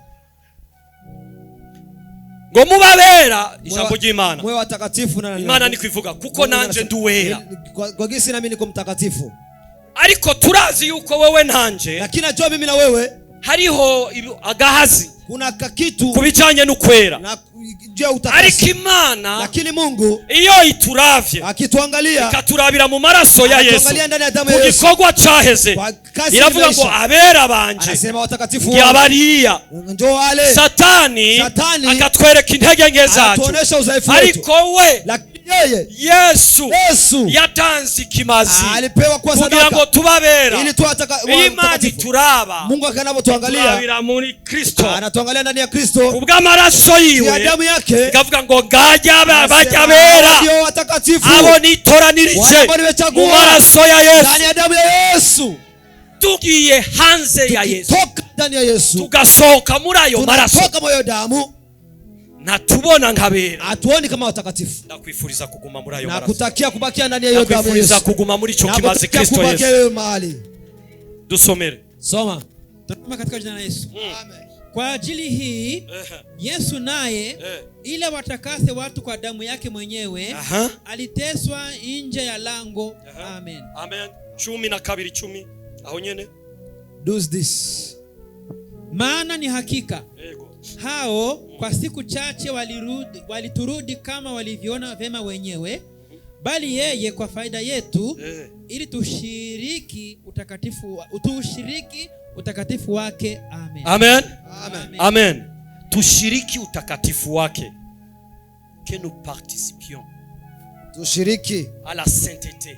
Ngo mubabera, ijambo ry'Imana. Mwe watakatifu na Imana ni kwivuga kuko nanje nduwera. Kwa gisi nami niko mtakatifu. Ariko turazi yuko wewe nanje Lakini najua mimi na wewe hariho agahazi kuna kakitu ku bijanye n'ukwera. na juu ya utakatifu. Ariko Imana Lakini Mungu iyo ituravye, akituangalia, ikaturabira mu maraso ya Yesu, anatuangalia ndani ya damu ku ya Yesu, gikorwa caheze, kwa kazi iravuga ngo imeisha. abera banje Anasema watakatifu wangu yabariya. njoo wale. Satani Satani akatwereka intege nke zacu, anatuonesha udhaifu wetu, ariko we lakini yeye Yesu Yesu yatanze ikimazi alipewa kwa kugira ngo sadaka tubabera. ili tuwe Iyo Imana watakatifu. ituraba, Mungu akanavyotuangalia, turabira muri Kristo anatuangalia ndani ya Kristo kubw'amaraso ya yiwe, damu yake, ikavuga ngo ngajya bajya anasema, bera, ndio watakatifu abo nitoranirije wale ambao nimechagua mu maraso ya Yesu. ndani ya damu ya Yesu. Tugiye hanze ya Yesu, Tukitoka ndani ya Yesu, tugasohoka muri ayo maraso, tunatoka moyo damu, natubona nkabera. Hatuoni kama watakatifu. Ndakwifuriza kuguma muri ayo Na maraso. kutakia kubakia ndani ya hiyo damu ya Ndakwifuriza Yesu. kuguma muri ico Na kimazi kutakia Kristo kubakia Yesu. hiyo mahali. Dusomere. Soma. Tunasoma katika jina la Yesu. Kwa ajili hii Yesu naye ili watakase watu kwa damu yake mwenyewe aliteswa nje ya lango. Amen. Amen. 12:10 aho nyene. 12:10. Maana ni hakika Yego. hao kwa siku chache waliturudi kama walivyoona vema wenyewe, bali yeye kwa faida yetu, ili tushiriki utakatifu wake. Amen. Amen. Amen. Amen. Tushiriki utakatifu wake. Que nous participions Tushiriki. À la sainteté.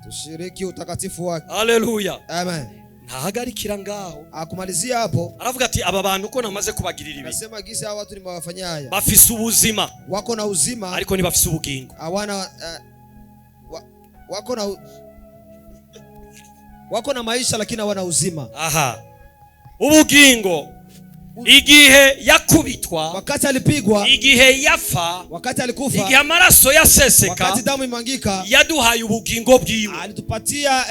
Tushiriki utakatifu wake. Haleluya. Amen. Ntahagarikira ngaho. Akumalizia hapo. Aravuga ati aba bantu ko namaze kubagirira ibi, Nasema gisi hawa watu nimewafanyia haya, bafise ubuzima wako na uzima, ariko ntibafise ubugingo. Hawana wako na maisha lakini hawana uzima. Aha, ubugingo igihe yakubitwa, Wakati alipigwa, igihe yafa, wakati alikufa, igihe amaraso yaseseka, wakati damu imwangika, yaduhaye ubugingo bwiwe. Alitupatia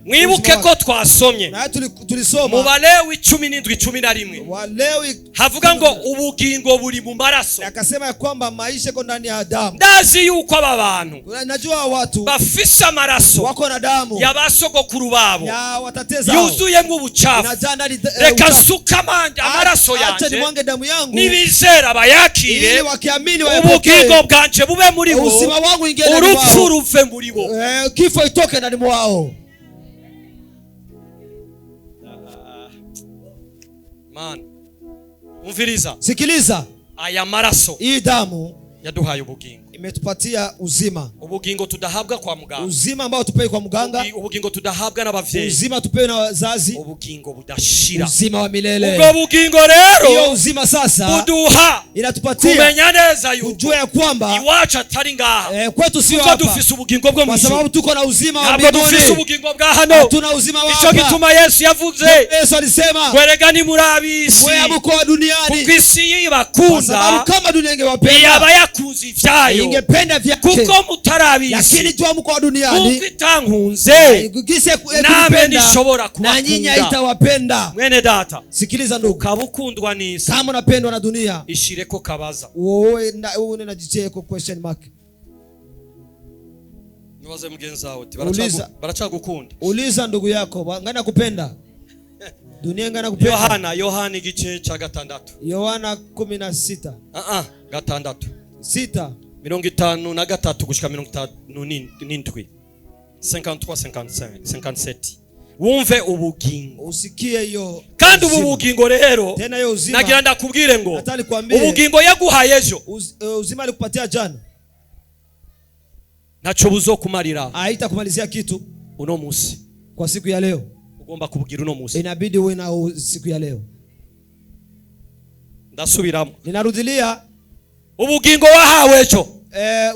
Mwibuke uzima ko wake. Twasomye Na mu tulisoma Balewi 17:11, Walewi, havuga ngo ubugingo buri mu maraso. Akasema ya kwamba maisha iko ndani ya damu. Ndazi yuko aba bantu Najua watu bafise amaraso wako na damu ya basogokuru babo ya watate zao yuzuyemwo ubucafu, inajaa ndani reka uchafu. nsuke amaraso Acha yanje, nimwange damu yangu nibizera bayakire, ili wakiamini wayapokee, ubugingo bwanje bube muri bo, uzima wangu ingie ndani urupfu mwao, ruve muri bo. Kifo itoke ndani mwao. Mana, umviriza, Sikiliza, aya maraso hii damu yaduhaye ubugingo, imetupatia uzima, ubugingo tudahabwa kwa muganga, uzima ambao tupewi kwa muganga, ubugingo tudahabwa n'abavyeyi, uzima tupewi na wazazi, ubugingo budashira. Uzima wa milele. Ubwo bugingo Hiyo rero uzima sasa buduha inatupatia kumenya neza yuko kujua ya kwamba iwacu atari ngaha, kwetu sio kuko hapa, dufise ubugingo bwo kwa mw'ijuru, sababu tuko na uzima wa ntabwo dufise mbinguni, ubugingo bwa hano. hatuna uzima wa Ico hapa. gituma Yesu yavuze Yesu alisema, ngo erega nimuri ab'isi, wewe hamko wa duniani, kuko isi kwa ibakunda sababu kama dunia ingewapenda iyaba yakunze ivyayo, ingependa vyake, kuko mutari ab'isi, lakini tu hamko wa kuko duniani, itankunze gisi name kulipenda nishobora na nyinyi kubakunda. haitawapenda. Mwene data, Sikiliza ndugu, ukaba ukundwa n'isi, kama unapendwa na dunia, ishireko kabaza. wewe na wewe unajitie question mark. Nibaze mugenzi wawe uti Uliza. Baracagukunda? Uliza ndugu yako, ngana kupenda dunia, ngana kupenda. Yohana igice ca 6. Yohana 16. Ah ah, 6. 6. 53 gushika 57, 53, 55, 57, wumve ubugingo. Usikie hiyo Kandi ubu uzima. bugingo rero, Tena hiyo uzima, nagira ndakubwire ngo hata nikwambie, ubugingo yaguhaye ejo uzima alikupatia jana ntaco buzokumarira haitakumalizia kitu uno musi. Kwa siku ya leo. Ugomba kubugira uno musi. Inabidi uwe nao siku ya leo. Ndasubiramo. Ninarudilia. Ubugingo wahawe ejo,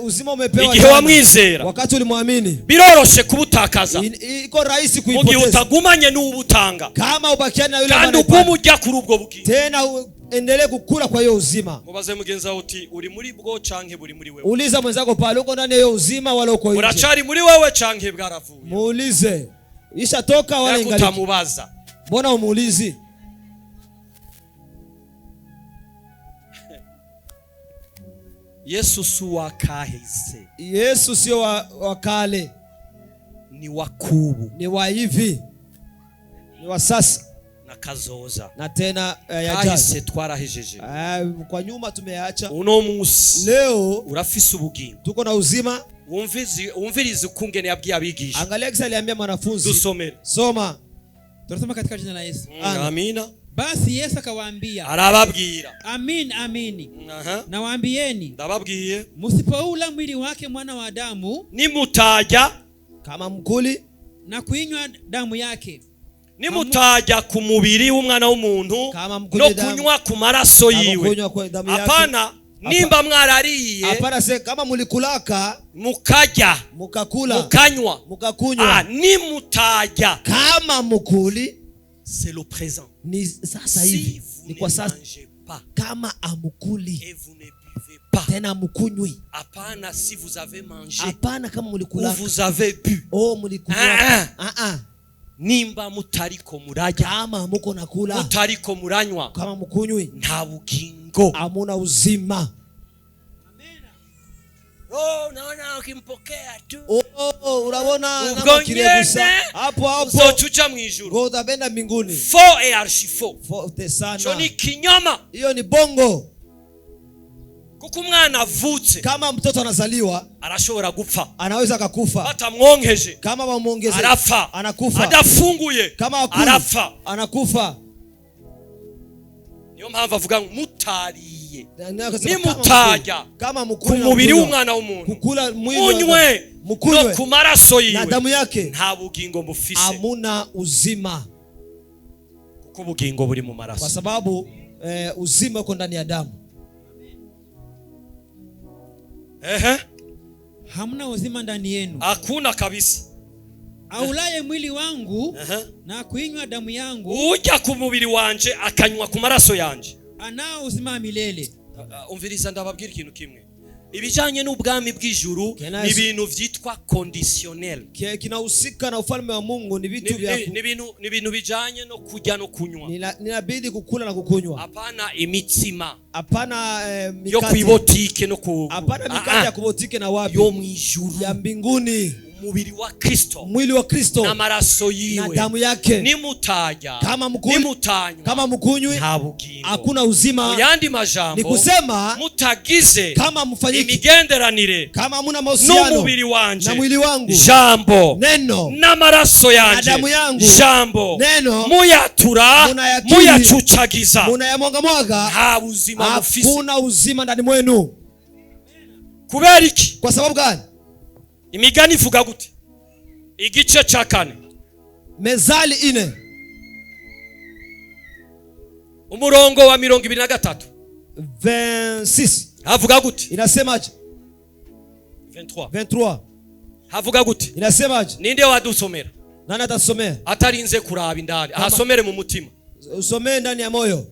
Uzima umepewa igihe jana, wamwizera, wakati ulimwamini, biroroshe kubutakaza iko rahisi mu gihe kuipoteza utagumanye n'uwubutanga, kama ubakiani na yule kandi ambaye anaipata. ugume ujya kuri ubwo bugingo. Tena uendelee kukula kwa hiyo uzima. Mubaze mugenzi wawe uti uri muri bwo canke buri muri wewe? Uliza mwenzako pale, uko ndani ya hiyo uzima wala uko nje? Buracari muri wewe canke bwaravuye? Muulize, ishatoka wala ingaliki? Yakutamubaza. Mbona umuulizi? Yesu si uwakahise, Yesu sio wa kale, ni wakubu ni wa hivi, ni wa sasa na kazoza. Na tena yajayo. Kahise twarahejeje. Kwa nyuma tumeacha. Uno musi Leo urafise ubugingo. tuko na uzima. Wumvirize ukungene yabwiye abigisha. Angalia kisa aliambia mwanafunzi. Dusomere. Soma. Tunasoma katika jina la Yesu. Amina. Basi Yesu akawaambia, Arababwira, amin amini Aha. nawaambieni, ndababwiye, msipoula mwili wake mwana wa Adamu nimutajya Kama mkuli na kuinywa damu yake, nimutajya ku mubiri w'umwana w'umuntu Kama no mkunywe damu, kunywa ku maraso kama yiwe, kunywa kwa damu yake. Hapana, nimba mwarariye, Hapana, se kama mulikulaka, mukarya, mukakula, mukanywa, mukakunywa, nimutajya, kama mukuli, c'est le présent, ni sasa si hivi, vous ni kwa ne sasa. mangez pas Kama amukuli et vous ne buvez pas, tena mukunywi, hapana, si vous avez mangé hapana kama ou mulikulaka vous avez bu, oh mulikulaka, Ah, ah ah, nimba mutariko murarya, kama muko nakula, mutariko muranywa, kama mukunywi, nta bugingo. Hamuna uzima. Oh, unaona ukimpokea tu, Oh, unabona Ubwo namwakiriye gusa, nyene hapo hapo uzoca uja mu ijuru. ngo utabenda mbinguni. Faux et archi faux. Forte Ico sana. ni kinyoma, Hiyo ni bongo. Kuko umwana avutse Kama mtoto anazaliwa, arashobora gupfa anaweza akakufa. Batamwonkeje, Kama wamuongeze, arapfa. anakufa. Adafunguye, Kama hakuli, arapfa. Anakufa. Niyo mpamvu avuga ngo mutariye, Na akasema nimutajya kama ku mukuli na mubiri kunywa, w'umwana w'umuntu, kukula mwili wa- munywe no mukunywe ku maraso na yiwe, damu yake, nta bugingo mufise. hamuna uzima. Kuko ubugingo buri mu Kwa maraso. sababu uzima uko ndani ya damu. Ehe. Hamna uzima ndani yenu. Hakuna kabisa. Aulaye mwili wangu Ehe. na kuinywa damu yangu Urya ku mubiri wanje akanywa ku maraso yanje anao uzima wa milele. Umviriza, ndababwira ikintu kimwe. Ibijanye n'ubwami bw'ijuru Kena ni Yesu. ibintu vyitwa conditionnel. Kinahusika na ufalme wa Mungu ni vitu vya Ni ibintu bijanye no kurya no kunywa. Ninabidi kukula na kukunywa. Hapana imitsima Hapana yo mikate. kwibotike no ku Hapana mikate Ah, ya ah. kubotike na wapi. Yo mwijuru. Ya mbinguni. Umubiri wa Kristo Mwili wa Kristo n'amaraso na yiwe. damu yake. Nimutarya, Kama mkunywi, nimutanywa, kama mkunywi nta bugingo. hakuna uzima. Mu yandi Ni majambo, kusema mutagize kama mfanyiki, imigenderanire kama hamuna mahusiano n'umubiri wanje, na mwili wangu, jambo, neno, n'amaraso yanje, na damu yangu, jambo, neno, muyatura, munayakiri, muyacucagiza, munayamwagamwaga, nta buzima mufise. hakuna uzima ndani mwenu. Kubera iki? Kwa sababu gani? Imigani ivuga gute? Igice ca kane, Mezali 4 umurongo wa 23. 26 Havuga gute? Inasemaje? 23. 23. Havuga gute? Inasemaje? Ninde wadusomera? Nani atasomea? Atarinze kuraba indani, ahasomere mu mutima. Usomee ndani ya moyo.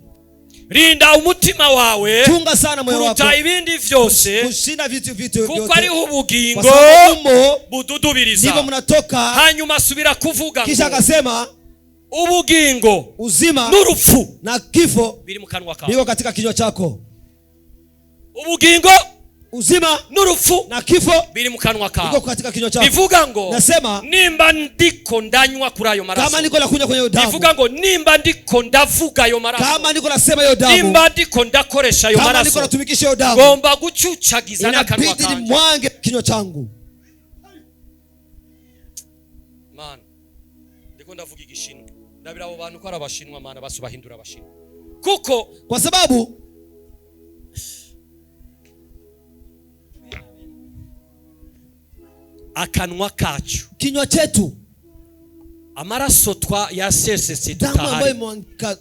Rinda umutima wawe Chunga sana moyo wako kuruta ibindi vyose, kushinda vitu kuko vyote, ariho kwa ubugingo sababu umo bududubiriza. ndivyo mnatoka. Hanyuma asubira kuvuga Kisha ngo akasema ubugingo uzima n'urupfu na kifo biri mu kanwa kawe. biko katika kinywa chako. Ubugingo Uzima n'urupfu na kifo biri mu kanwa biko kawe. katika kinywa chako. Bivuga ngo Nasema nimba ndiko ndanywa kuri ayo kama maraso, niko nakunywa kwenye hiyo damu, bivuga ngo nimba ndiko ndavuga ayo maraso, kama niko nasema hiyo damu, nimba ndiko ndakoresha ayo kama niko maraso, natumikisha hiyo damu, ngomba gucucagiza n'akanwa inabidi kanje. nimwange kinywa changu. Mana, ndiko ndavuga igishinwa, ndabira abo bantu ko ari abashinwa. Mana, basi bahindura abashinwa, kuko Kwa sababu akanwa kacu, kinywa chetu, amaraso twa yasesetse damu ambayo tutahari. imwangika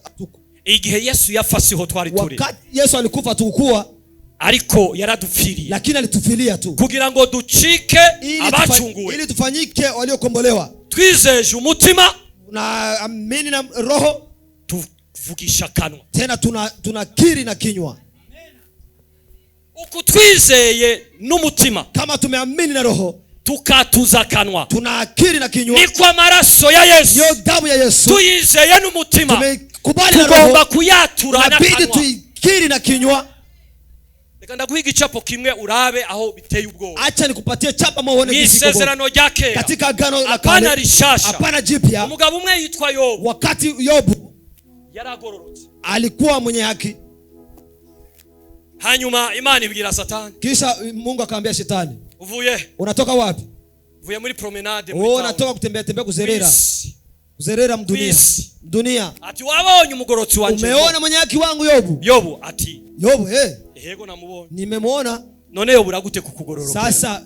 Igihe Yesu yapfa siho twari turi, wakati Yesu alikufa tukukua, ariko yaradupfiriye lakini alitufilia tu kugira ngo ducike abacunguwe. ili tufanyike waliokombolewa. Twizeje umutima, Na amini na roho, tuvugisha akanwa. Tena tunakiri na kinywa. Uku twizeye n'umutima, Kama tumeamini na roho, tukatuza akanwa, tunakiri na kinywa, niko amaraso ya Yesu hiyo damu ya Yesu tuyizeye n'umutima, tumekubali na tugomba roho, kuyatura inabidi n'akanwa. tuikiri na kinywa. Reka ndaguha igicapo kimwe urabe aho biteye ubwoba. Acha nikupatie chapa moja uone jinsi iko bora. Mw'isezerano rya kera, Katika agano la hapana kale, rishasha, hapana jipya, umugabo umwe yitwa Yobu wakati Yobu yaragororotse. alikuwa mwenye haki, Hanyuma Imana ibwira Satani, kisha Mungu akamwambia shetani, uvuye unatoka wapi? Uvuye muri promenade, muri Oh, town. unatoka kutembea tembea, kuzerera Kw'isi. kuzerera mdunia Kw'isi. dunia. Ati wabonye umugorotsi wanje Umeona mwenye haki wangu Yobu? Yobu ati Yobu, yego, namubonye. Nimemwona. None Yobu uragute kukugororokera? Sasa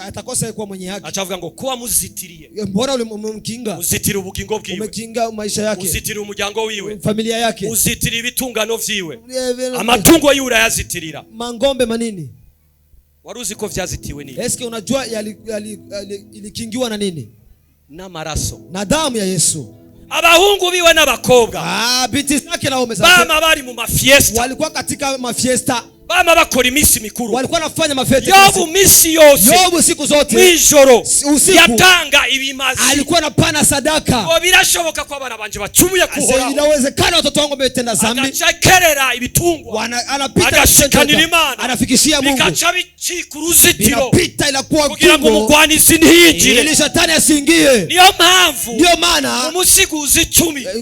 atakosa kuwa mwenye haki? Acavuga ngo kuba muzitiriye, Mbona umemkinga? uzitira ubugingo bwiwe, Umekinga maisha yake, uzitira umuryango wiwe, familia yake, uzitira ibitungano vyiwe, amatungo yiwe urayazitirira. Mangombe manini. Wari uzi ko vyazitiwe nini? Eske unajua ilikingiwa na nini? N'amaraso. Na damu ya Yesu. Abahungu biwe n'abakobwa Binti zake na waume zake bama bari mu mafiesta, walikuwa katika mafiesta, bama bakora iminsi mikuru. walikuwa wanafanya mafete. Yobu minsi yose, Yobu siku zote mw'ijoro, usiku yatanga ibimazi. alikuwa anapana sadaka. Ngo birashoboka ko abana banje bacumuye Ase, kuhoraho. inawezekana watoto wangu wametenda dhambi. Agaca ibitungwa, Anapita agashikanira Imana, anafikishia Mungu, bikaca bicika uruzitiro inapita inakuwa kugira ngo kingo umugwanizi ntiyinjire. ili shetani asiingie. Niyo mpamvu Ndio maana umusiguzi 10, Mhubiri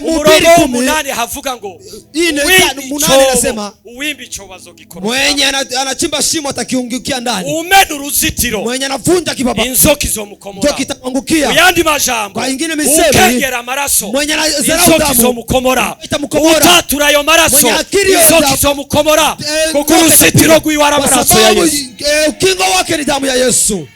umurongo 10 w'umunani havuga ngo ine uwimba 8 icobo, inasema uwimba icobo azogikorora, mwenye anachimba shimo atakiungukia ndani, umena uruzitiro, mwenye anavunja kibaba inzoka izomukomora. ndio kitaangukia. Mu yandi majambo, Kwa ingine misemi, ukengera amaraso, mwenye anazarau inzoka damu izomukomora. itamukomora. Utatura ayo maraso, Mwenye akili yo inzoka damu. izomukomora, kuko ndio uruzitiro rwiwe ari kwa amaraso ya sababu Yesu. ukingo wake ni damu ya Yesu.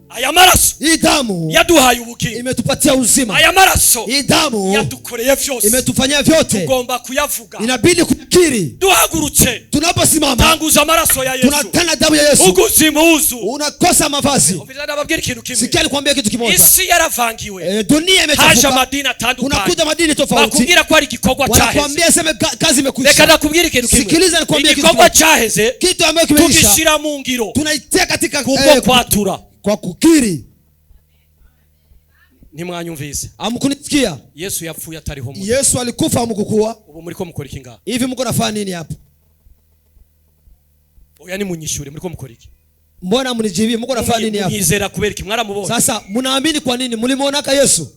Aya maraso Hii damu yaduhaye ubugingo. Imetupatia uzima. Aya maraso Hii damu yadukoreye vyose. Imetufanyia vyote. Tugomba kuyavuga. Inabidi kukiri. Duhagurutse, Tunaposimama tanguza amaraso ya Yesu. Tunatana damu ya Yesu. Uguze impuzu. Unakosa mavazi. Umviriza, ndababwira ikintu kimwe. Sikia nikwambia kitu kimoja. Isi yaravangiwe. Dunia Haje imechafuka. amadini atandukanye. Kunakuja madini tofauti. Bakubwira ko ari igikorwa cyaheze. Wanakuambia seme kazi Reka imekwisha. ndakubwira ikintu kimwe. Sikiliza nikwambie kitu Igikorwa kimoja. cyaheze Kitu ambacho kimeisha tugishyira mu ngiro tunaitia katika kubwo kwatura. Kwa kukiri. Ntimwanyumvise? Hamkunisikia? Yesu yapfuye atariho muri. Yesu alikufa hamkukua. Ubu muriko mukora iki ngaha? Hivi mko nafanya nini hapa? Oya, nimunyishure, muriko mukora iki? Mbona mnijibi? Mko nafanya nini hapa? Mwizera kubera iki? Mwaramubonye? Sasa mnaamini kwa nini? Mlimuonaka Yesu?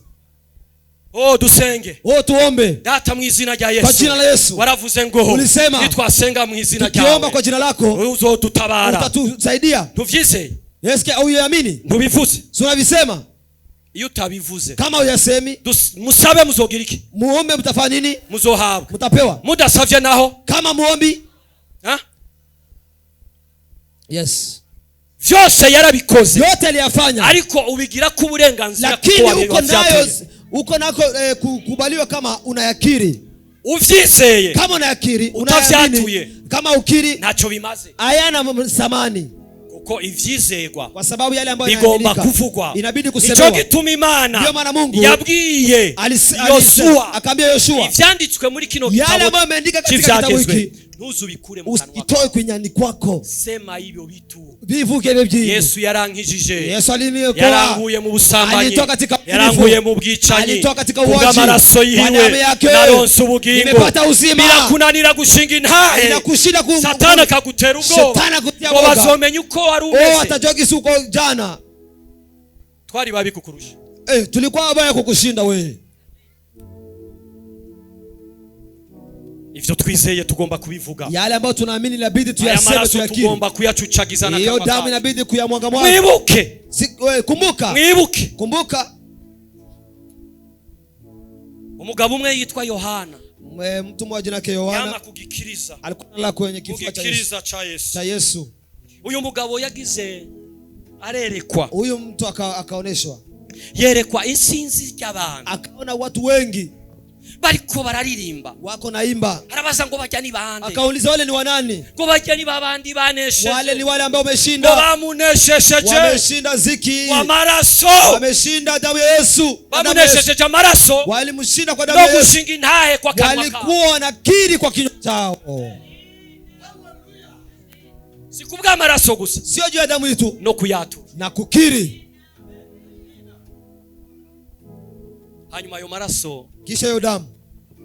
Oh, dusenge. Oh, tuombe. Data, mu izina rya Kwa Yesu, jina la Yesu. waravuze ngo Ulisema, nitwasenga mu izina tukiomba ryawe kwa jina lako uzodutabara. Utatusaidia. Ntuvyizeye? Yesu, uyamini? Ntubivuze? Si unavisema? Iyo utabivuze, Kama uyasemi, musabe muzogira iki? Muombe mtafanya nini? Muzohabwa. Mtapewa. Mudasavye naho? Kama muombi? Ha? Yes. Vyose yarabikoze. Yote aliyafanya. Ariko ubigira ko uburenganzira Lakini kuko uko nayo wavyatuye. Uko nako kukubaliwa kama unayakiri. Uvyizeye. Kama unayakiri, Utavyatuye. unayaamini. Kama ukiri, Ntacyo bimaze. Hayana thamani. Kuko ivyizegwa Kwa sababu yale ambayo bigomba yanaaminika, kuvugwa. Inabidi Nico kusemewa. gituma Imana Ndio maana Mungu yabwiye Yosuwa, akaambia Yoshua, ivyanditswe muri kino yale gitabo ambayo yameandika katika kitabu c'ivyagezwe hiki ntuzubikure mu kanwa usitoe kawe. kinywani kwako. Sema ibyo bitu. Vivuke hivyo vintu. Yesu yarankijije. Yesu aliniokoa. Yaranguye mu busambanyi, Alitoa katika yaranguye mu bwicanyi. Alitoa katika uwaji. Kubw'amaraso Kwa damu yiwe yake naronse ubugingo. nimepata uzima. Birakunanira gushinga intahe, Inakushinda Satani akagutera ubwoba Shetani akutia ngo woga. bazomenya uko wari Oh, umeze. atajua gisi uko jana. Twari babi kukurusha. Tulikuwa wabaya kukushinda wewe. Ivyo twizeye tugomba kubivuga. Yale ambayo tunaamini inabidi Aya tuyaseme, maraso tuyakiri. tugomba kuyacucagiza Hiyo n'akanwa damu kacu. inabidi kuyamwaga mwaga. Mwibuke. Kumbuka. Mwibuke. Kumbuka. Umugabo umwe yitwa Yohana Mtu mmoja jina lake Yohana yama kugikiriza, alikuwa analala kwenye kifua cha Yesu. kugikiriza cha Yesu. Cha Yesu. Uyu mugabo yagize arerekwa. Huyu mtu akaoneshwa. Yerekwa insinzi ry'abantu Akaona watu wengi bariko bararirimba. Wako naimba. Arabaza ngo bajya ni bande? Akauliza wale ni wanani? Ngo bajya ni babandi banesheje. Wale ni wale ambao Ngo wameshinda. bamuneshesheje Wameshinda ziki. amaraso. Wameshinda damu ya Yesu. Damu ya Yesu. Bamuneshesheje amaraso Walimshinda kwa damu no ya Yesu. gushinga intahe kwa kanwa kabo. Walikuwa wanakiri kwa kinywa chao. Si kubw'amaraso gusa, Sio juu ya damu yetu no kuyatura. Na kukiri. Hanyuma ayo maraso Kisha hiyo damu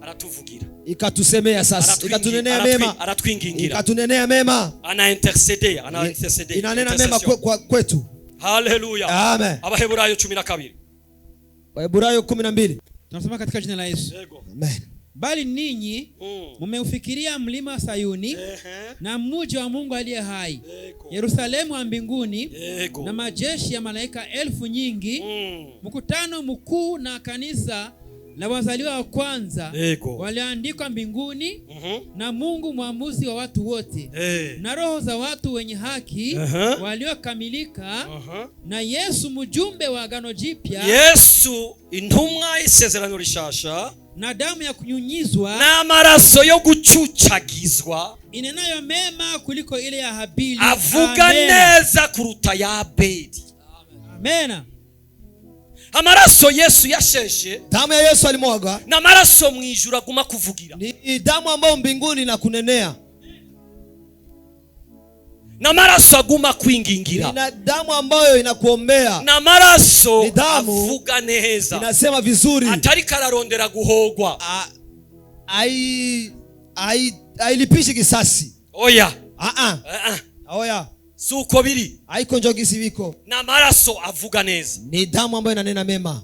aratuvugira. Ikatusemea sasa, ikatunenea mema, Aratwingingira. Ikatunenea mema, Ana intercede, ana intercede. Inanena mema kwetu. Haleluya. Amen. Abaheburayo 12. Wahebrayo 12. Tunasoma katika jina la Yesu. Yego. Amen. Bali ninyi mumeufikiria mlima Sayuni na mji wa Mungu aliye hai, Yerusalemu wa mbinguni, na majeshi ya malaika elfu nyingi, mkutano mkuu na kanisa la wazaliwa wa kwanza walioandikwa mbinguni, na Mungu mwamuzi wa watu wote, na roho za watu wenye haki waliokamilika, na Yesu mjumbe wa agano jipya, Yesu intumwa y'isezerano rishasha, na damu ya kunyunyizwa n'amaraso yo gucucagizwa inenayo mema kuliko ile ya Habili. Avuga Amen. Neza kuruta ya Abeli. Amen. Amaraso Yesu yasheshe Damu ya Yesu alimwaga n'amaraso mu ijuru aguma kuvugira. Ni damu ambayo mbinguni na kunenea. N'amaraso aguma kwingingira. Ina damu ambayo inakuombea. N'amaraso Ni damu avuga neza. Inasema vizuri. Atari kararondera guhogwa. Hailipishi kisasi. Oya. Ah ah. Ah, ah. Oya. Si uko biri. Haiko njogi viko. N'amaraso avuga neza. Ni damu ambayo inanena mema.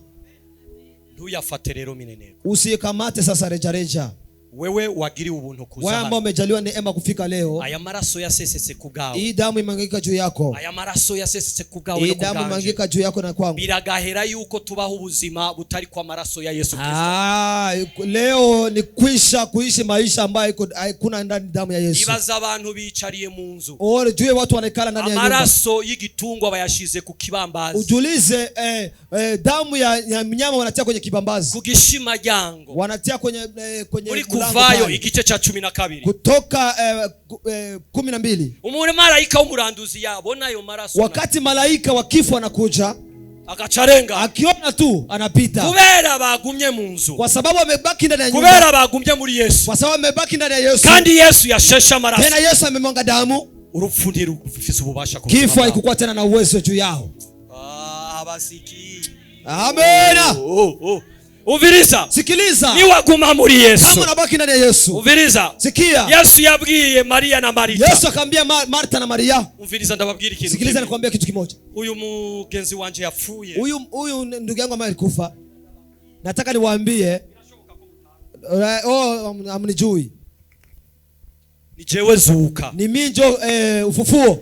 Ntuyafate rero mineneko. Usikamate sasa reja reja. Wewe wagiriwe ubuntu kuza Wewe ambao hano. umejaliwa neema kufika leo, Aya maraso yasesetse ku bwawe. Hii damu imwagika juu yako. Aya maraso yasesetse ku bwawe Hii no ku damu bwanje. imwagika juu yako na kwangu. Biragahera yuko tubaho ubuzima butari kwa maraso ya Yesu Kristo. Ah, leo ni kwisha kuishi maisha ambayo hakuna ndani damu ya Yesu. Ibaza abantu bicariye mu nzu. Ore jue watu wanaikala ndani ya nyumba. Amaraso y'igitungwa bayashize ku kibambazi. Ujiulize damu ya mnyama wanatia kwenye kibambazi. Ku gishimaryango. Wanatia kwenye Muri mlango kuvayo pale. Igice cha 12. Kutoka 12. Umumarayika w'umuranduzi yabona ayo maraso. Wakati malaika wa kifo anakuja, akacarenga. Akiona tu anapita. Kubera bagumye mu nzu. Kwa sababu amebaki ndani ya nyumba. Kubera bagumye muri Yesu. Kwa sababu amebaki ndani ya Yesu. Kandi Yesu yasheshe amaraso. Tena Yesu amemwaga damu. Urupfu ntirufise ububasha ku buzima Kifo bwabo. haikukuwa tena na uwezo juu yao. Ah, abasiki. Amena. Oh, oh, oh. Umviriza. Sikiliza. Niwaguma muri Yesu. Kama unabaki ndani ya Yesu. Umviriza. Sikia. Yesu yabwiye Maria na Marita. Yesu akamwambia Marta na Maria. Umviriza ndababwira ikintu. Sikiliza Kimwe. nikwambia kitu kimoja. Uyu mugenzi wanje yapfuye. Huyu ndugu yangu ambaye alikufa. Nataka niwaambie. Oh, amnijui. Ni jewe zuka. Ni mimi njo ufufuo.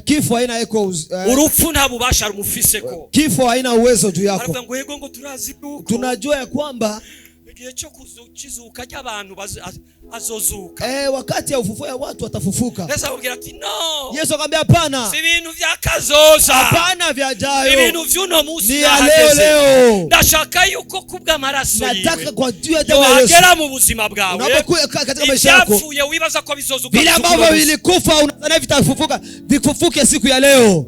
Kifo haina eko, Urupfu nta bubasha rumufiseko. Kifo haina uwezo juu yako. Aravuga ngo yego ngo turazi yuko. Tunajua ya kwamba igihe cyo kizuka cy'abantu azozuka. Wakati ya ufufuo ya watu watafufuka. Yesu akamubwira ati no. Yesu akamwambia hapana. Si ibintu vya kazoza. Hapana vya jayo. Ibintu vy'uno munsi Ni ya nahageze. leo leo. Ndashaka yuko kubw'amaraso yiwe. Nataka kwa juu ya damu ya Yesu. Yohagera mu buzima bwawe. Unapokuwa katika maisha yako. Ibyapfuye wibaza ko bizozuka. Vile ambavyo vilikufa unadhani vitafufuka, vifufuke siku ya leo.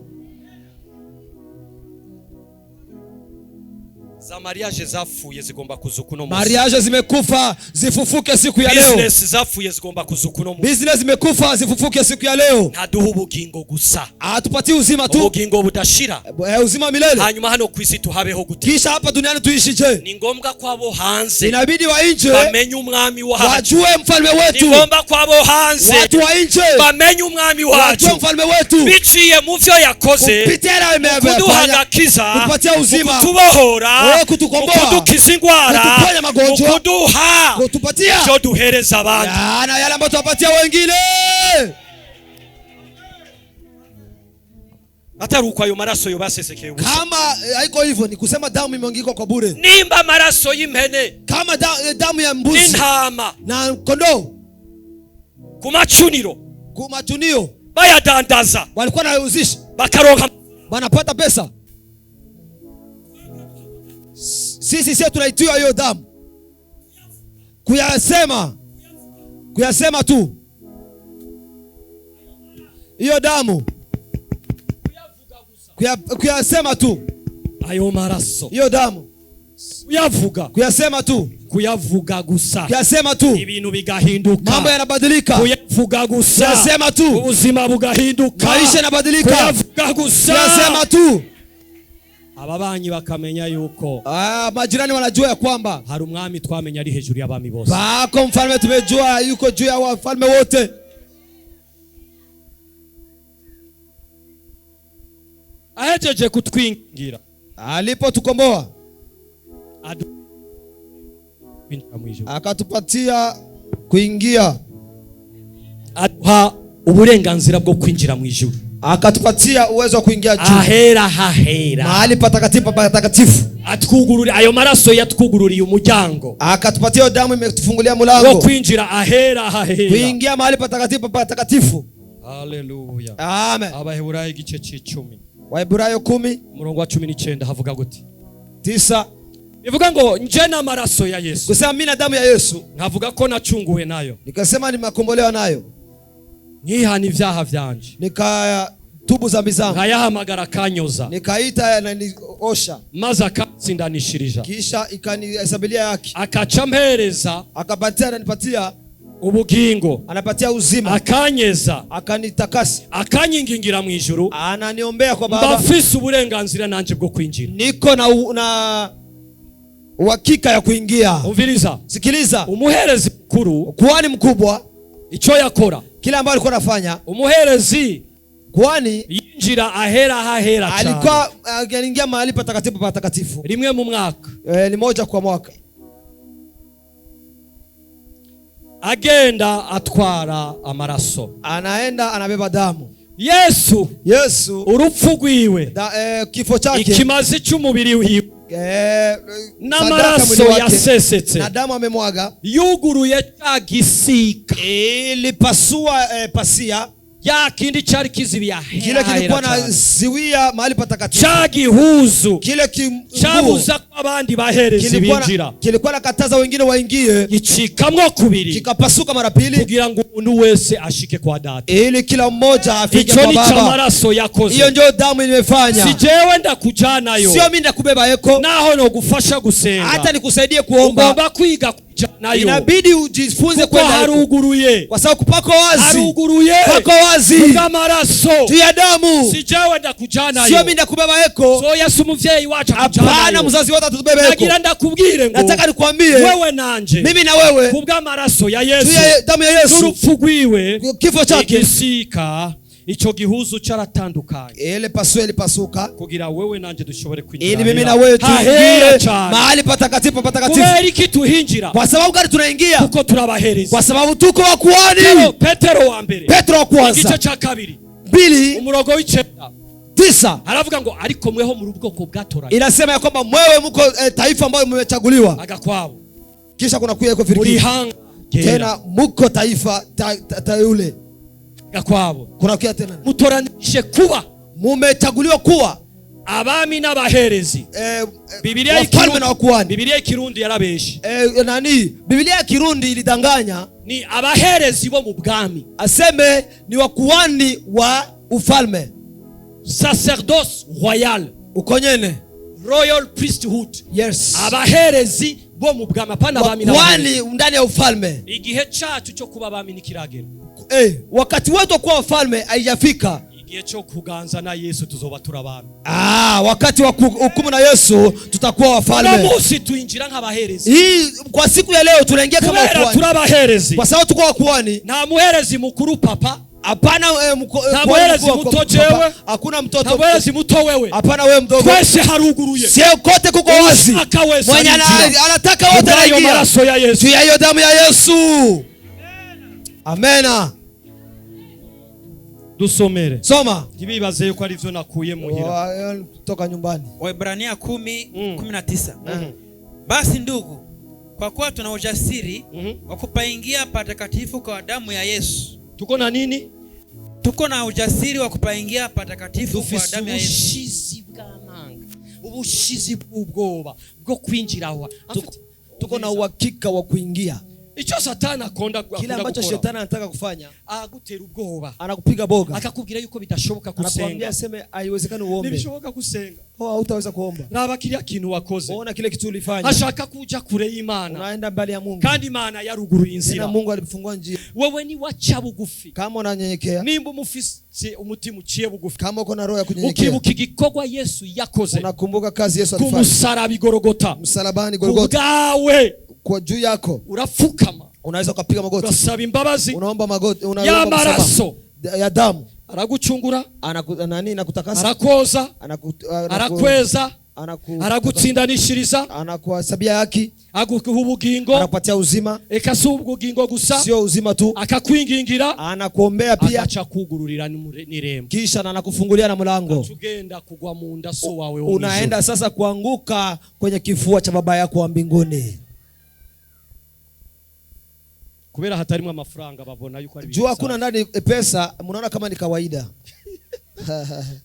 Za mariage zapfuye zigomba kuzuka uno munsi. Mariage zimekufa zifufuke siku ya leo. Business zapfuye zigomba kuzuka uno munsi. Business zimekufa zifufuke siku ya leo. Ntaduha ubugingo gusa. Atupatie uzima tu. Ubugingo budashira. Uzima milele. Hanyuma hano ku isi tuhabeho gute? Kisha hapa duniani tuishi je? Ni ngombwa ko abo hanze Inabidi wa nje bamenye umwami wacu. Wajue mfalme wetu. Ni ngombwa ko abo hanze Watu wa nje bamenye umwami wacu. Wajue mfalme wetu. Biciye mu vyo yakoze. Kupitia yale ameyafanya. Kuduha agakiza. Kutupatia uzima. Kutubohora. Kutukomboa. Kudukiza ingwara. Kutuponya magonjwa. Kuduha. Kutupatia. Ivyo duhereza abandi. Ya, na yale ambayo tuwapatia wengine. Atari uko ayo maraso yo basesekeye ubusa. Kama haiko hivyo ni kusema damu imwagika kwa bure. Nimba amaraso y'impene Kama damu ya mbuzi n'intama na kondoo ku macuniro ku machunio bayadandaza walikuwa wanauzisha bakaronka wanapata pesa. Sisi sio tunaitiwa hiyo damu. Kuyasema. Kuyasema tu. Hiyo damu. Kuyasema tu. Ayo maraso. Hiyo damu. Kuyavuga. Kuyasema tu. Kuyavuga gusa. Kuyasema tu. Ibintu bigahinduka. Mambo yanabadilika. Kuyavuga gusa. Kuyasema tu. Ubuzima bugahinduka. Maisha yanabadilika. Kuyavuga gusa. Kuyasema tu. Ababanyi bakamenya yuko. Majirani wanajua ya kwamba hari umwami twamenya ari hejuru y'abami bose. Bako mfalme tumejua yuko juu ya wafalme wote. Ahejeje kutwingira. Alipotukomboa akatupatia kuingia. Aduha uburenganzira bwo kwinjira mu ijuru. Akatupatia uwezo wa kuingia juu. Ahera hahera. Mahali patakatifu patakatifu. Atwugurura ayo maraso yatwugururiye umuryango. Akatupatia damu imetufungulia mlango. Wo kwinjira ahera hahera. Kuingia mahali patakatifu patakatifu. Haleluya. Amen. Abaheburayo igice c'icumi. Waheburayo 10 umurongo wa 19 havuga gute? 9. Bivuga ngo nje na maraso ya Yesu. Kusema mimi na damu ya Yesu. Nkavuga ko nacunguwe nayo. Nikasema nimekombolewa nayo. Nkihana ibyaha byanje. Nikatubu dhambi zangu. Nkayahamagara akanyoza. Nikaita na niosha. Maze akatsindanishirija. Kisha ikanihesabia haki. Akaca mpereza. Akapatia ananipatia ubugingo. Anapatia uzima. Akanyeza. Akanitakasa. Akanyingingira mu ijuru. Ananiombea kwa Baba. Mbafise uburenganzira nanje bwo kwinjira. Niko na uhakika ya kuingia. Umviriza. Sikiliza. Umuherezi mkuru, kuhani mkubwa, icyo yakora, kile ambacho alikuwa anafanya, umuherezi Kwani Yinjira ahera hahera cyane. Alikuwa aliingia mahali patakatifu patakatifu. Rimwe mu mwaka. Ni moja kwa mwaka. Agenda atwara amaraso. Anaenda anabeba damu. Yesu urupfu rwiwe, kifo chake, ikimazi cy'umubiri wiwe, n'amaraso yasesetse, na damu amemwaga, yuguruye cya gisika, ilipasua pasia ya kindi cyari kizibiye kile kilikuwa na ziwia mahali patakatifu, cya gihuzu kile cyabuza ko abandi baherezi binjira, kilikuwa nakataza wengine waingie, gicikamwo kubiri, kikapasuka mara pili, kugira ngo umuntu wese ashike kwa data, ili kila mmoja afike kwa Ico ni Baba. amaraso yakoze. Hiyo ndio damu imefanya. Si jewe ndakujanayo, sio mimi ndakubeba eko, naho no gufasha gusenga, hata nikusaidie kuomba, ugomba kwiga kujanayo, inabidi ujifunze kwenda haruguruye, kwa sababu pako wazi, haruguruye, pako wazi amaraso tu ya damu. Si jewe ndakujanayo, sio mimi ndakubeba eko, so Yesu muvyeyi wacu akujanayo. Hapana, mzazi wote atubebe eko. Nagira ndakubwire ngo, nataka nikwambie wewe nanje, mimi na wewe, kubwa amaraso ya Yesu, tu ya damu ya Yesu, n'urupfu rwiwe, kifo chake, igisika ico gihuzu cyaratandukanye, ile pasua ilipasuka, kugira wewe nanje dushobore kwinjira, ili mimi na wewe tuingie mahali patakatifu patakatifu. Kubera iki tuhinjira? Kwa sababu gani tunaingia? Kuko turabahereza, kwa sababu tuko wakuhani. Petero wa mbere, Petro wa kwanza, igice cya kabiri, 2 umurongo w'icenda, 9, aravuga ngo ariko mweho muri ubwoko bwatoranywe. Inasema ya kwamba mwewe mko taifa ambayo mmechaguliwa. Agakwabo. Kisha kuna kuya iko Firiki. Tena muko taifa yule. Gakwabo. Kuna kuya tena. Mutoranishe kuba. Mumechaguliwa kuwa abami n'abaherezi. Biblia wafalme na wakuhani. Biblia Kirundi yarabeshe. Nani? Biblia ya Kirundi ilidanganya. Ni abaherezi bo mu bwami. Aseme ni wakuhani wa ufalme. Sacerdoce royal. Ukonyene. Royal priesthood. Yes. Abaherezi bo mu bwami, apana abami n'abaherezi. Wakuhani ndani ya ufalme. Igihe cyacu cyo kuba abami nikiragera. Wakati wetu kuwa wafalme haijafika. Igihe cyo kuganza na Yesu tuzoba turabami. Wakati wa hukumu na Yesu tutakuwa wafalme. Uno tuinjira nk'abaherezi. Hii kwa siku ya leo tunaingia kama wakuhani. Turabaherezi. Kwa sababu tuko wakuhani. Nta muherezi mukuru papa. Hapana, nta muherezi muto jewe. Hakuna mtoto. Nta muherezi muto wewe. Hapana wewe mdogo. Twese haruguruye. Sio kote kuko wazi. Mwenye anataka wote anaingia. Maraso ya Yesu. Juu ya hiyo damu ya Yesu. Amena. Dusomere. Soma. Ntibibaze yuko ari byo nakuye muhira. Toka nyumbani. Waebrania 10:19. Basi ndugu, kwa kuwa tuna ujasiri wa kupaingia patakatifu kwa damu ya Yesu. Tuko na nini? Tuko na ujasiri wa kupaingia patakatifu kwa damu ya Yesu. Ubushizi bw'amanga, ubushizi bw'ubwoba bwo kwinjira aho. Tuko na uhakika wa kuingia. Icho satani akonda kile ambacho shetani anataka kufanya, agutera ubwoba, anakupiga boga, akakubwira yuko bidashoboka gusenga, anakuambia aseme haiwezekani uombe, ntibishoboka gusenga, hautaweza kuomba. Raba kiriya kintu wakoze, ona kile kitu ulifanya. Ashaka kuja kure y'Imana, unaenda mbali ya Mungu, kandi Imana yaruguruye inzira, na Mungu alifungua njia. Wewe ni wacha bugufi, kama unanyenyekea, nimba umufise umutima uciye bugufi, kama uko na roho ya kunyenyekea, ukibuka igikorwa Yesu yakoze, unakumbuka kazi Yesu alifanya ku musaraba Golgotha, msalabani Golgotha, kubwawe, kwa juu yako urafukama, unaweza ukapiga magoti, urasaba imbabazi, unaomba magoti, unaomba maraso ya damu, aragucungura, nani nakutakasa, arakoza, arakweza, aragutsindanishiriza, anakuhesabia haki, aguha ubugingo, anakupatia uzima, eka si ubugingo gusa, sio uzima tu, akakwingingira, anakuombea pia, agaca kugururira n'irembo, kisha anakufungulia na mlango. Tugenda kugwa mu nda so wawe, unaenda sasa kuanguka kwenye kifua cha baba yako wa mbinguni. Kubera hatarimo amafaranga babona yuko ari jua hakuna ndani pesa, mnaona kama ni kawaida.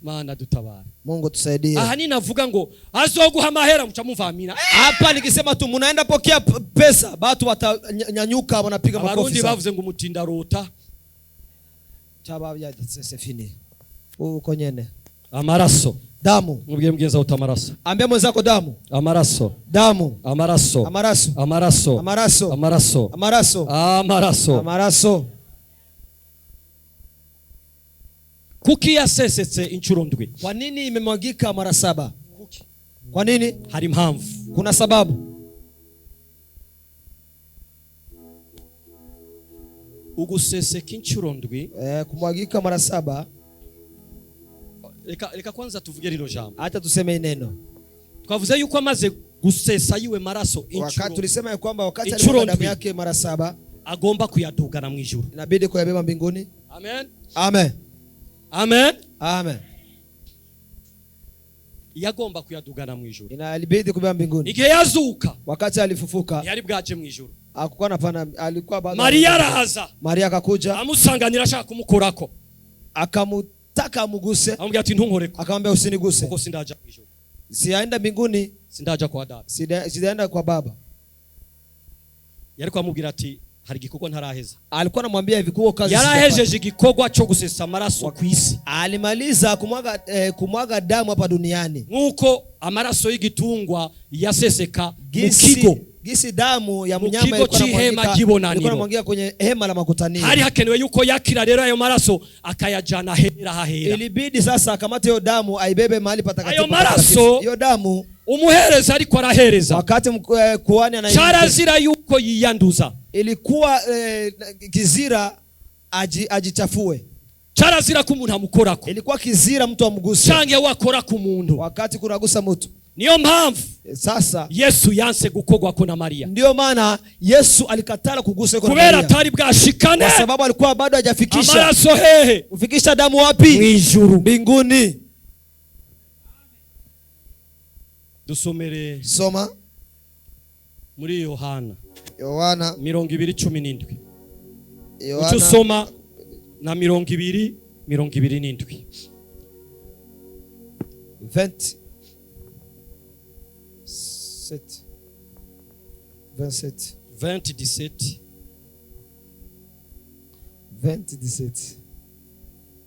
Mana dutabara. Mungu tusaidie. Aha ninavuga ngo azoguha amahera muca mumva amina. Hapa nikisema tu mnaenda pokea pesa, watu watanyanyuka wanapiga makofi. Abarundi bavuze ngo umutinda rota. Chaba ya c'est fini. Uko nyene. Amaraso. Damu. Mubwiye mgenza utamaraso. Ambia mwenzako damu. Amaraso. Damu. Amaraso. Amaraso. Amaraso. Amaraso. Amaraso. Amaraso. Amaraso. Amaraso. Kuki yasesetse inshuro ndwi? Kwa nini imemwagika mara 7? Kwa nini? Hari impamvu. Kuna sababu. Uguseseka inshuro ndwi, kumwagika mara 7 Reka kwanza tuvuge rino jambo. Hata tuseme hii neno. Twavuze yuko amaze gusesa yiwe maraso Wakati inshuro tulisema ya kwamba wakati Inchuro alimwaga damu ndwi. yake mara 7 agomba kuyadugana mu ijuru. Inabidi kuyabeba mbinguni. Amen. Amen. Amen. Amen. Yagomba kuyadugana mu ijuru. Inabidi kubeba mbinguni. Igihe yazuka, wakati alifufuka, yari bwaje mu ijuru. Hakuwa napana, alikuwa bado. Maria araza. Maria akakuja. Amusanganira ashaka kumukorako. Akamutaka amuguse. Amubwira ati ntunkoreko. Akamwambia usiniguse. Kuko sindaja mu ijuru. Siaenda mbinguni. Sindaja kwa data. Sijaenda kwa baba. Yari kwamubwira ati hari igikorwa ntaraheza. Alikuwa anamwambia hivi kuko kazi Yarahejeje igikorwa cyo gusesa amaraso ku isi. Alimaliza kumwaga damu hapa duniani. Nkuko amaraso y'igitungwa yaseseka mu kigo. Gisi damu ya Mu mnyama kigo ilikuwa c'ihema ry'ibonaniro. ilikuwa inamwagika kwenye hema la makutanio. Hari hakenewe yuko yakira rero ayo maraso akayajana hera hahera. Ilibidi sasa akamate hiyo damu aibebe mahali patakatifu. Ayo maraso hiyo damu umuhereza ariko arahereza. Wakati kuhani anaingia. Charazira yuko yiyanduza. Ilikuwa kizira ajichafue. Charazira ko umuntu amukorako. Ilikuwa kizira mtu amguse. Canke wakora ku muntu. Wakati kunagusa mtu. Niyo mpamvu Sasa Yesu yanse gukogwako na Maria. Ndio maana Yesu alikatala kugusa kwa Kubera Maria. atari bwashikane. Kwa sababu alikuwa bado hajafikisha. Amaraso hehe. Kufikisha damu wapi? Mwijuru. Mbinguni. Dusomere. Soma. Muri Yohana. Yohana. 20:17. Yohana. Uco soma na 20:27. 27. 27. 20:17. 20:17.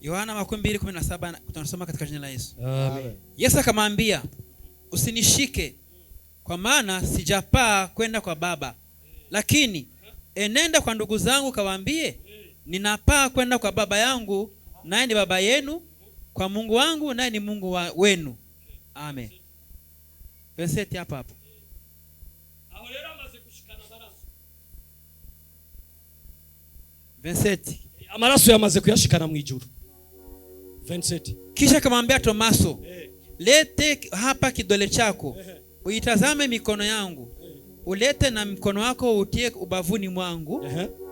Yohana 20:17 tunasoma katika jina la Yesu. Amen. Yesu akamwambia, usinishike kwa maana sijapaa kwenda kwa Baba. Lakini enenda kwa ndugu zangu kawaambie, ninapaa kwenda kwa Baba yangu naye ni Baba yenu, kwa Mungu wangu naye ni Mungu wenu. Amen. Verse hapa hapo. Aho rero amaze gushikana amaraso. Verse. Amaraso yamaze kuyashikana mu ijuru. 27. Kisha akamwambia Tomaso, lete hapa kidole chako, uitazame mikono yangu, ulete na mkono wako utie ubavuni mwangu,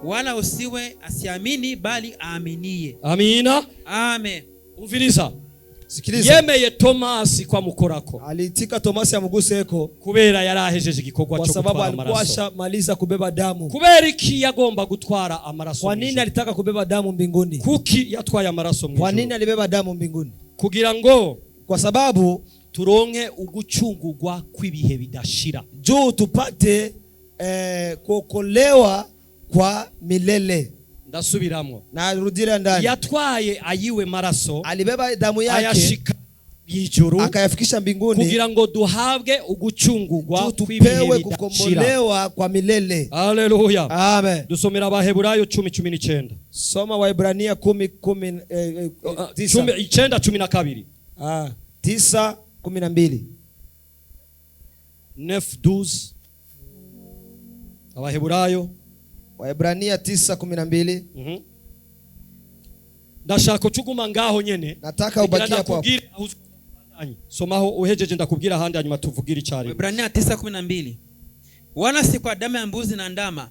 wala usiwe asiamini bali aaminie. Amina. Amen. Umviriza. Sikiliza. Yemeye Tomasi kwa mukorako. Aliitika Tomasi amguse eko. Kubera yarahejeje igikorwa Kwa cyo sababu gutwara alikuwa amaraso. ashamaliza kubeba damu. Kubera iki yagomba gutwara amaraso? Kwa nini alitaka kubeba damu mbinguni? Kuki yatwaye amaraso mu Kwa nini ijuru? alibeba damu mbinguni? Kugira ngo kwa sababu turonke ugucungurwa kw'ibihe bidashira. Juu tupate kuokolewa kwa milele. Ndasubiramwo. Na rudilia ndani. Yatwaye ayiwe maraso. Alibeba damu yake. Ayashika ijuru. Akayafikisha mbinguni. Kugira ngo duhabwe ugucungurwa Juu kw'ibihe tupewe bidashira. kukombolewa kwa milele. Haleluya. Amen. Dusomera Abaheburayo 10:19. Soma Waebrania kumi, kumi, tisa. Cumi, icyenda, cumi na kabiri. 9:12. 9:12. Abaheburayo. Waebrania 9:12. Ndashaka ucuguma ngaho nyene. Nataka ubakie hapo hapo. Somaho uhejeje ndakubwira ahandi hanyuma tuvugire icyarimwe. Waebrania 9:12. Wala si kwa damu ya mbuzi na ndama,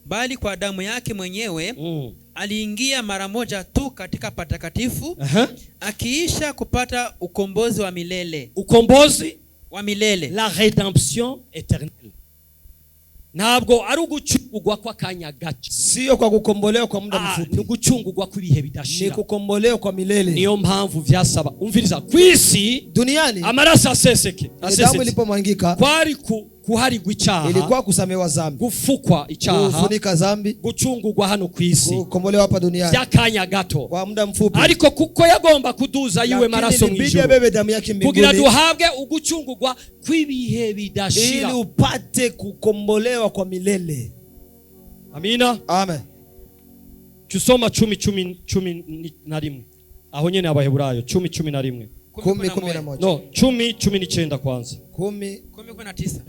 bali kwa damu yake mwenyewe aliingia mara moja tu katika patakatifu, akiisha kupata ukombozi wa milele. Ukombozi wa milele. La rédemption éternelle. Ntabwo ari ugucungurwa kw'akanya gato. Sio kwa kukombolewa kwa muda mfupi. Ni ugucungurwa kw'ibihe bidashira. Ni kukombolewa kwa milele. Niyo mpamvu vyasaba. Umviriza kwisi duniani amaraso aseseke. Damu Aseseke. ilipomwangika kwari kuharigwa icyaha. Ilikuwa kusamehewa dhambi. Gufukwa icyaha. Kufunika dhambi. Gucungurwa hano kwisi. Kukombolewa hapa duniani. By'akanya gato. Kwa muda mfupi. Ariko kuko yagomba kuduza yiwe Lakini maraso mu ilibidi ijuru. abebe damu yake mbinguni. Kugira duhabwe ugucungurwa kw'ibihe bidashira. Ili upate kukombolewa kwa milele. Amina. Amen. Tusoma cumi, cumi, cumi na rimwe. Aho nyene Abaheburayo, cumi, cumi na rimwe. Kumi, kumi na moja. No, cumi, cumi n'icyenda kwanza. Kumi. Kumi, kumi na tisa.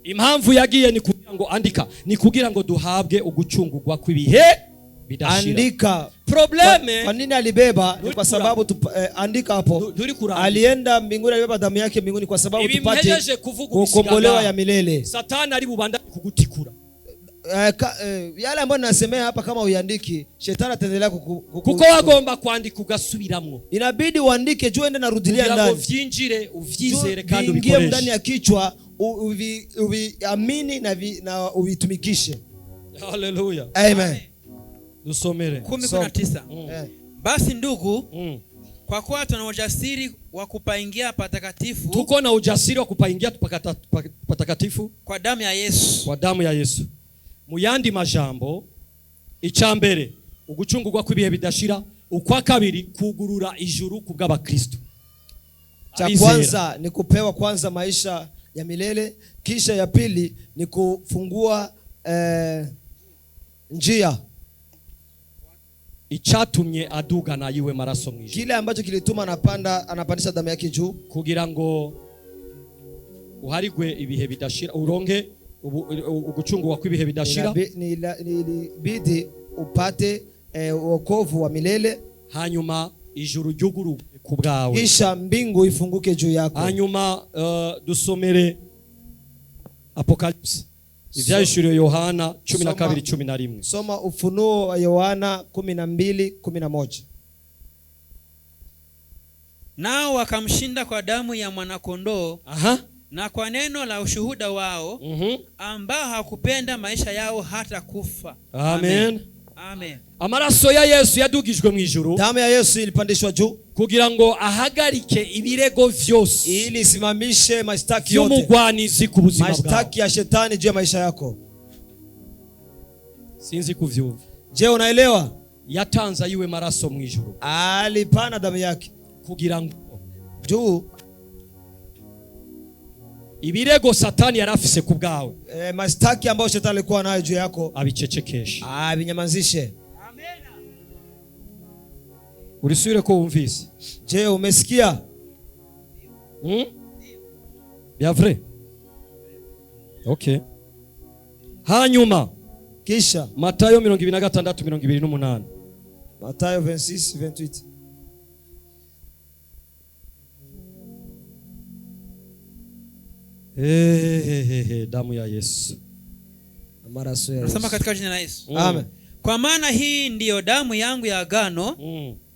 Impamvu yagiye ni kugira ngo andika, ni kugira ngo duhabwe ugucungurwa kw'ibihe bidashira. Andika. Problème Kwa nini alibeba? Ni kwa sababu andika hapo. Alienda mbinguni, alibeba damu yake mbinguni kwa sababu tupate kukombolewa ya milele. Satani ari bubanda kugutikura. Yale ambayo nasemea hapa kama uiandiki, shetani ataendelea kuko wagomba kwandika ugasubiramwo. Inabidi uandike juu ende narudilia ndani. Uvyinjire, uvyizere kandi ubikoreshe. Ndani ya kichwa uviamini na uvitumikishe. Hallelujah. Amen. Dusomere 10:19. Basi ndugu, kwa kuwa tuna ujasiri wa kupaingia patakatifu. Tuko na ujasiri wa kupaingia patakatifu kwa damu ya Yesu. Kwa damu ya Yesu. Muyandi majambo, icambere ugucungurwa kw'ibihe bidashira, ukwa kabiri kugurura ijuru kubw'abakristo. Cha kwanza ni kupewa kwanza maisha ya milele, kisha ya pili ni kufungua njia. Icatumye aduga na yiwe maraso mwijuru. Kile ambacho kilituma anapandisha damu yake juu kugira ngo uharigwe ibihe bidashira, uronke ugucungurwa kw'ibihe bidashira. Ilibidi upate wokovu wa milele, hanyuma ijuru ryuguru kubwawe, kisha mbingu ifunguke juu yako. Hanyuma dusomere Apocalypse ivyahishuriwe Yohana 12:11. Soma Ufunuo wa Yohana 12:11. Nao wakamshinda kwa damu ya mwanakondoo, na kwa neno la ushuhuda wao, ambao hakupenda maisha yao hata kufa. Amen. Amen. Amaraso ya Yesu yadugijwe mu ijuru. Damu ya Yesu ilipandishwa juu kugira ngo ahagarike ibirego vyose, ili isimamishe mashtaki yote y'umugwanizi ku buzima bwawe, mashtaki ya shetani juu ya maisha yako. Sinzi kuvyumva. Je, unaelewa? Yatanze yiwe maraso mu ijuru, alipana damu yake kugira ngo juu ibirego satani yarafise ku bwawe, mashtaki ambayo shetani alikuwa nayo juu yako abicecekeshe, abinyamazishe. Amen. Urisubire ko wumvise. Je, umesikia? Bien vrai. Okay. Hanyuma kisha Matayo 26:28. Matayo 26:28. Damu ya Yesu. Amaraso ya Yesu. Nasema katika jina la Yesu. Amen. Kwa maana hii ndiyo damu yangu ya agano,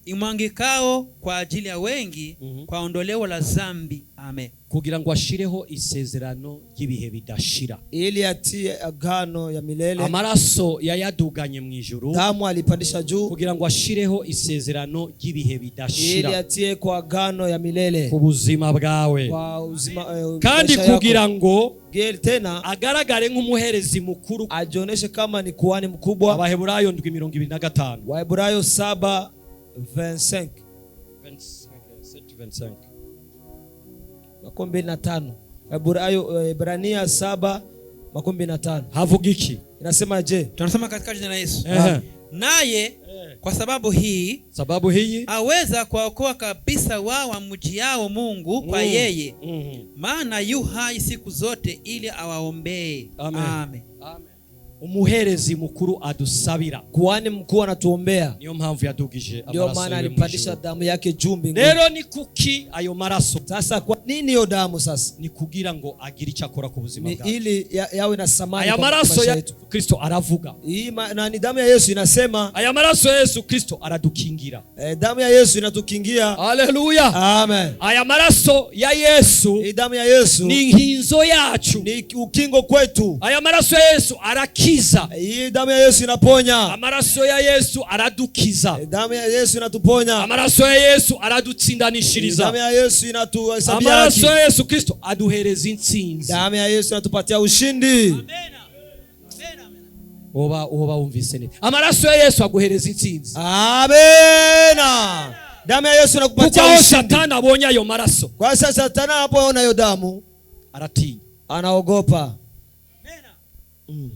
imwangikao kwa ajili ya wengi, kwa ondoleo la dhambi. Amen. Kugira ngo ashireho isezerano ry'ibihe bidashira, ili atie agano ya milele. Amaraso yayaduganye mu ijuru, damu alipandisha juu kugira ngo ashireho isezerano ry'ibihe bidashira, ili atie kwa agano ya milele ku buzima bwawe, kwa uzima, kandi kugira ngo tena agaragare nk'umuherezi mukuru, ajioneshe kama ni kuhani mkubwa. Abaheburayo 7:25. Waheburayo 7:25. 25. 25. Waebrania 7:25. Havuga iki? Inasema je? Tunasoma katika jina la Yesu. Naye kwa sababu hii aweza kuwaokoa kabisa wao wamjiao Mungu kwa yeye, maana yu hai siku zote ili awaombee. Amen. Amen. Umuherezi mukuru adusabira. Kuhani mkuu anatuombea. Niyo mpamvu yadugije amaraso. Ndio maana alipandisha damu yake juu mbinguni. Rero ni kuki ayo maraso? Sasa kwa nini hiyo damu sasa? Ni kugira ngo agire icyo akora ku buzima bwawe. Ni ili yawe na samani aya maraso ya Kristo aravuga. Hii na ni damu ya Yesu inasema. Aya maraso ya Yesu Kristo aradukingira. Damu ya Yesu inatukingia. Haleluya. Amen. Aya maraso ya Yesu, hii damu ya Yesu ni nkinzo yacu. Ni ukingo kwetu. Aya maraso ya Yesu arakiza. Hii damu ya Yesu inaponya. Amaraso ya Yesu aradukiza. Damu ya Yesu inatuponya. Amaraso ya Yesu aradutsindanishiriza. Damu ya Yesu inatuhesabia. Amaraso ya Yesu Kristo aduhereza intsinzi. Damu ya Yesu inatupatia ushindi. Amen. Oba wumvise neza. Amaraso ya Yesu aguhereza intsinzi. Amen. Damu ya Yesu inakupatia ushindi. Satani abonye ayo maraso. Kwa sasa Satani anapoona hiyo damu aratinya. Anaogopa. Amen.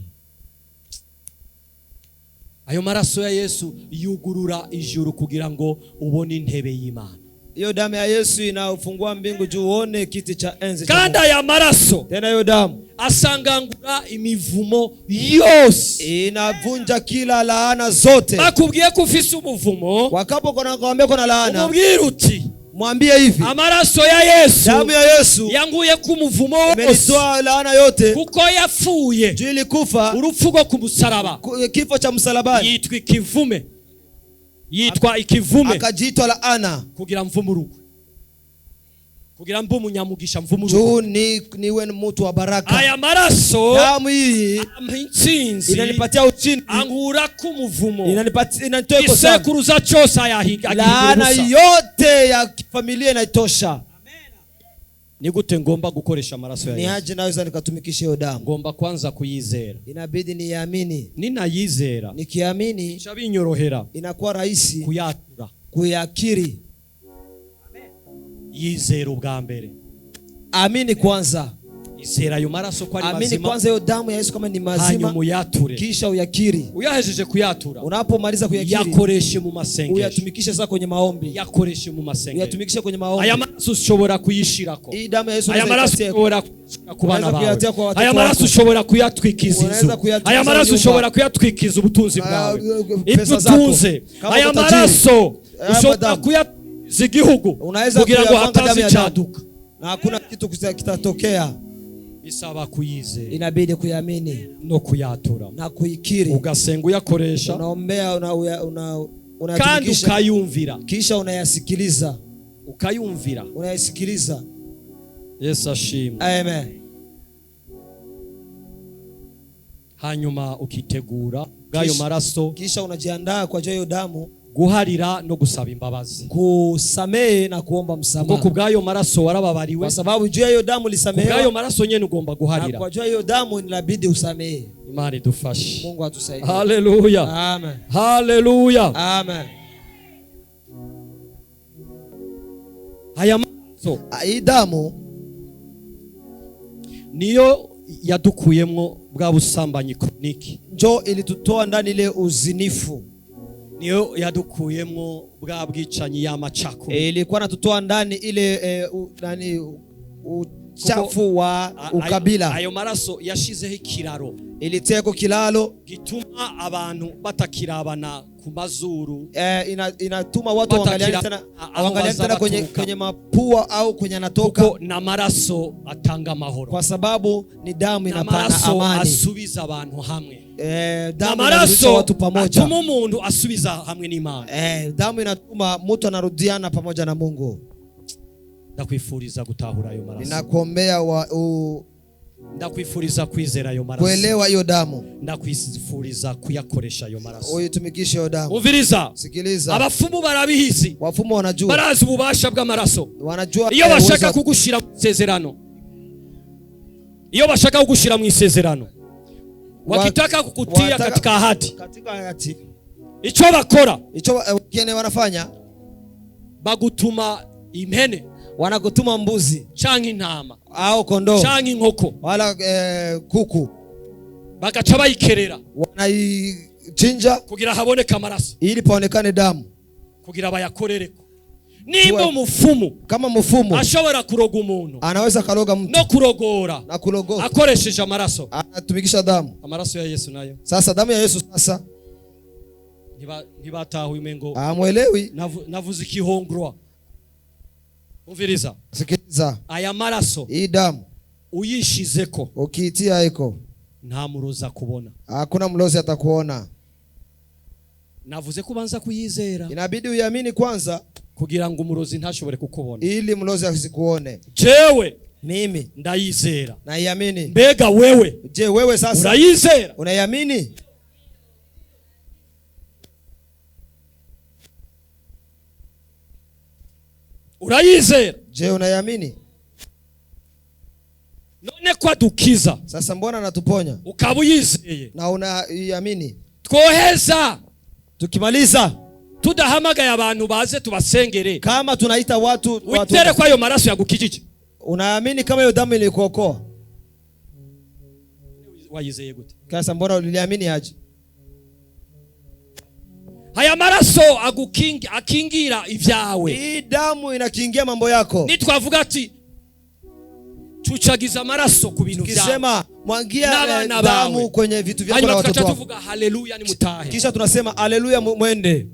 Ayo maraso ya Yesu yugurura ijuru kugira ngo ubone intebe y'Imana. Hiyo damu ya Yesu inafungua mbingu juu uone kiti cha enzi cha Kandi Mungu. aya maraso Tena hiyo damu asangangura imivumo yose. Inavunja kila laana zote. Bakubwiye ko ufise umuvumo, Wakapo kuna kuambia kuna laana, umubwire uti mwambie hivi, amaraso ya Yesu damu ya Yesu yanguye ku muvumo wose, imenitoa laana yote, kuko yapfuye juu ilikufa urupfu rwo ku musaraba. Kifo cha msalabani, Yitwa ikivume, yitwa ikivume akajiitwa laana kugira mvumurugwe, kugira mbe umunyamugisha, mvumurugwe. Juu niwe mtu wa baraka. Aya maraso Damu hii ampa intsinzi, inanipatia ushindi, ankura ku muvumo. inanipatia, inanitoa iko sana. Isekuruza cyose ayahiga Laana ubusa. yote ya familia inaitosha. Ni gute ngomba gukoresha amaraso ya Ni Yesu? aje naweza nikatumikisha hiyo damu? Ngomba kwanza kuyizera. Inabidi niamini. Ninayizera, Nikiamini bica binyorohera inakuwa rahisi kuyatura. kuyakiri. Yizera ubwa mbere. Amini kwanza, Izera ayo maraso ko ari amini mazima, kwanza hiyo damu ya Yesu kama ni mazima, hanyuma uyature. kisha uyakiri. Uyahejeje kuyatura, Unapomaliza kuyakiri, yakoreshe mu masengesho. Uyatumikishe sasa kwenye maombi, Yakoreshe mu masengesho. Uyatumikishe kwenye maombi. Aya maraso ushobora kuyishirako. Hii damu ya Yesu Aya unaweza maraso ikatia- ushobora kuyashira ku bana Unaweza bawe. kuyatia kwa watoto Aya maraso wako. ushobora kuyatwikiza Unaweza inzu. kuyatwikiza Aya maraso nyumba. ushobora kuyatwikiza ubutunzi bwawe, ibyo pesa zako. utunze. Kama Aya uko tajiri. maraso Aya ushobora madamu. kuyatwikiza igihugu Unaweza kugira ngo kuyavanga damu hataza ya damu. icyaduka. Na hakuna kitu kitatokea. Bisaba kuyizera Inabidi kuiamini no kuyatura, na kuikiri. ugasenga uyakoresha, Unaombea, kandi unayatumikisha, ukayumvira. Kisha unayasikiliza, Ukayumvira. Unayasikiliza. Yesu ashimwe. Amen. Hanyuma ukitegura bw'ayo maraso Kisha unajiandaa kwa ajili ya hiyo damu guharira no gusaba imbabazi, kusamehe na kuomba kuko msamaha, ku bw'ayo maraso warababariwe. Kwa sababu juu ya hiyo damu Ku bw'ayo ulisamehewa, maraso nyene ugomba na guharira. kwa juu ya hiyo damu inabidi usamehe. Imana idufashe. Mungu atusaidie. Haleluya. Amen. Haleluya. Amen. Aya maraso Hii damu niyo yadukuyemwo bwa busambanyi chronique, njo ilitutoa ndani ile uzinifu, niyo yadukuyemwo bwa bwicanyi y'amacakubiri. Ilikuwa natutoa ndani ile nani, uchafu wa ukabila. Ayo maraso yashizeho ikiraro Ilitia kilalo gituma abantu batakirabana ku mazuru, inatuma watu waangaliane Batakira- tena, aho waangaliane tena bazabaturuka. kwenye mapua au kwenye anatoka, kuko n'amaraso atanga amahoro, kwa sababu ni damu inapana n'amaraso amani. asubiza abantu hamwe, Damu inarudisha n'amaraso watu pamoja. atuma umuntu asubiza hamwe n'Imana. Damu inatuma mtu anarudiana pamoja na Mungu. Ndakwifuriza gutahura ayo maraso. Ninakuombea Ndakwifuriza kwizera ayo maraso. kuelewa hiyo damu, Ndakwifuriza kuyakoresha ayo maraso. uitumikishe hiyo damu. Umviriza. Sikiliza, Abafumu barabizi, wafumu wanajua, barazi ububasha bw'amaraso. Wanajua Iyo bashaka uwezo- kugushira mu isezerano, iyo bashaka kugushira mu isezerano, wakitaka kukutia katika ahadi, katika ahadi, icyo bakora, icho wengine wanafanya, bagutuma impene wanakutuma mbuzi canke intama au kondoo canke inkoko, wala kuku, bagaca bayikerera wanaichinja kugira haboneke amaraso, ili paonekane damu. Kugira bayakorereko. Nimba umufumu Kama mfumo ashobora kuroga umuntu anaweza kaloga mtu no kurogora na kulogoa, akoresheje amaraso, anatumikisha damu. Amaraso ya Yesu nayo? Sasa damu ya Yesu sasa Ntibatahuye umengo amwelewi. Navuze ikihongrwa. Umviriza. Sikiliza, Aya maraso hii damu uyishizeko, ukiitia iko, nta muroza kubona. Hakuna mlozi atakuona. Navuze ko ubanza kuyizera Inabidi uiamini kwanza kugira ngo umurozi ntashobore kukubona. Ili mlozi asikuone. Jewe Mimi ndayizera. Naiamini. Mbega wewe Je, wewe sasa urayizera? Unaiamini? Urayizera? Je, unaiamini? None ko adukiza, Sasa mbona anatuponya ukaba uyizeye, na unaiamini? Twoheza Tukimaliza tudahamagaye abantu baze tubasengere, kama tunaita watu witere ko ayo maraso yagukijije? Unaamini kama hiyo damu ilikuokoa? Wayizeye gute? Sasa mbona uliamini aje? Aya maraso agukingi akingira ibyawe. Hii damu inakingia mambo yako. Nitwavuga ati tucagiza amaraso ku bintu byawe Kisema mwangia N'abana damu bawe. Kwenye vitu vyako na Hanyuma watoto tukaca wako. tuvuga haleluya nimutahe. Kisha tunasema haleluya mwende.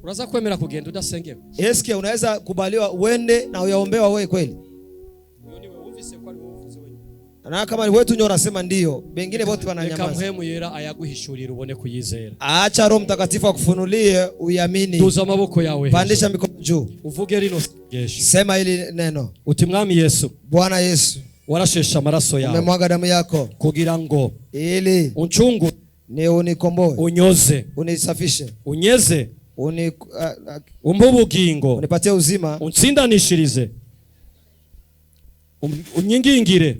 Uraza kwemera kugenda udasengewe? Eske unaweza kubaliwa uende na uyaombewa wewe kweli? Uyo niwe wumvise ko ari wowe uvuze wenyine. Na kama ni wewe tu ndio unasema ndio, wengine wote Reka wananyamaza. Mpwemu Yera ayaguhishurira ubone kuyizera. Acha Roho Mtakatifu akufunulie uiamini. Duza amaboko yawe Pandisha hejuru. mikono juu. Uvuge rino sengesho. Sema hili neno. Uti Mwami Yesu, Bwana Yesu, warashesha amaraso yawe umemwaga damu yako kugira ngo ili uncungu ni unikomboe, unyoze, unisafishe, unyeze, umpe ubugingo, unipatie uzima, untsindanishirize, unyingingire,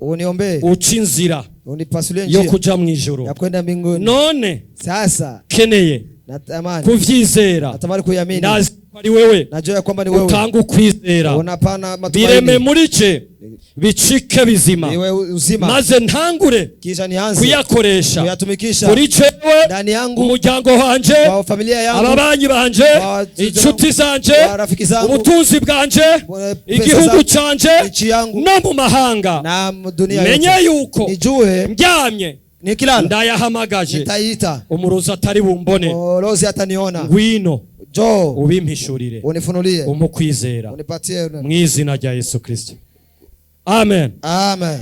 uniombee, uce inzira unipasulie yo njia kuja mu ijuru. Ya kwenda mbinguni. None Sasa keneye natamani kuvyizera. Natamani kuiamini. Ndazi ko ari wewe Najua ya kwamba ni wewe utanga ukwizera. Unapana Bireme matumaini, muri je bicike bizima, iwe uzima, maze ntangure kisha nianze kuyakoresha kuyatumikisha kuri jewe, ndani yangu, umuryango wanje, kwa familia yangu, ababanyi banje, inshuti zanje, wa rafiki zangu, ubutunzi bwanje, pesa igihugu zangu, canje nchi yangu no mu mahanga. Na dunia Menye yote. yuko Nijue ndyamye nikilala ndayahamagaje nitaita, umurozi atari bumbone. mlozi hataniona. Ngwino Njoo ubimpishurire, unifunulie, umpe ukwizera unipatie. mu izina rya Yesu Kristo, amen. Amen.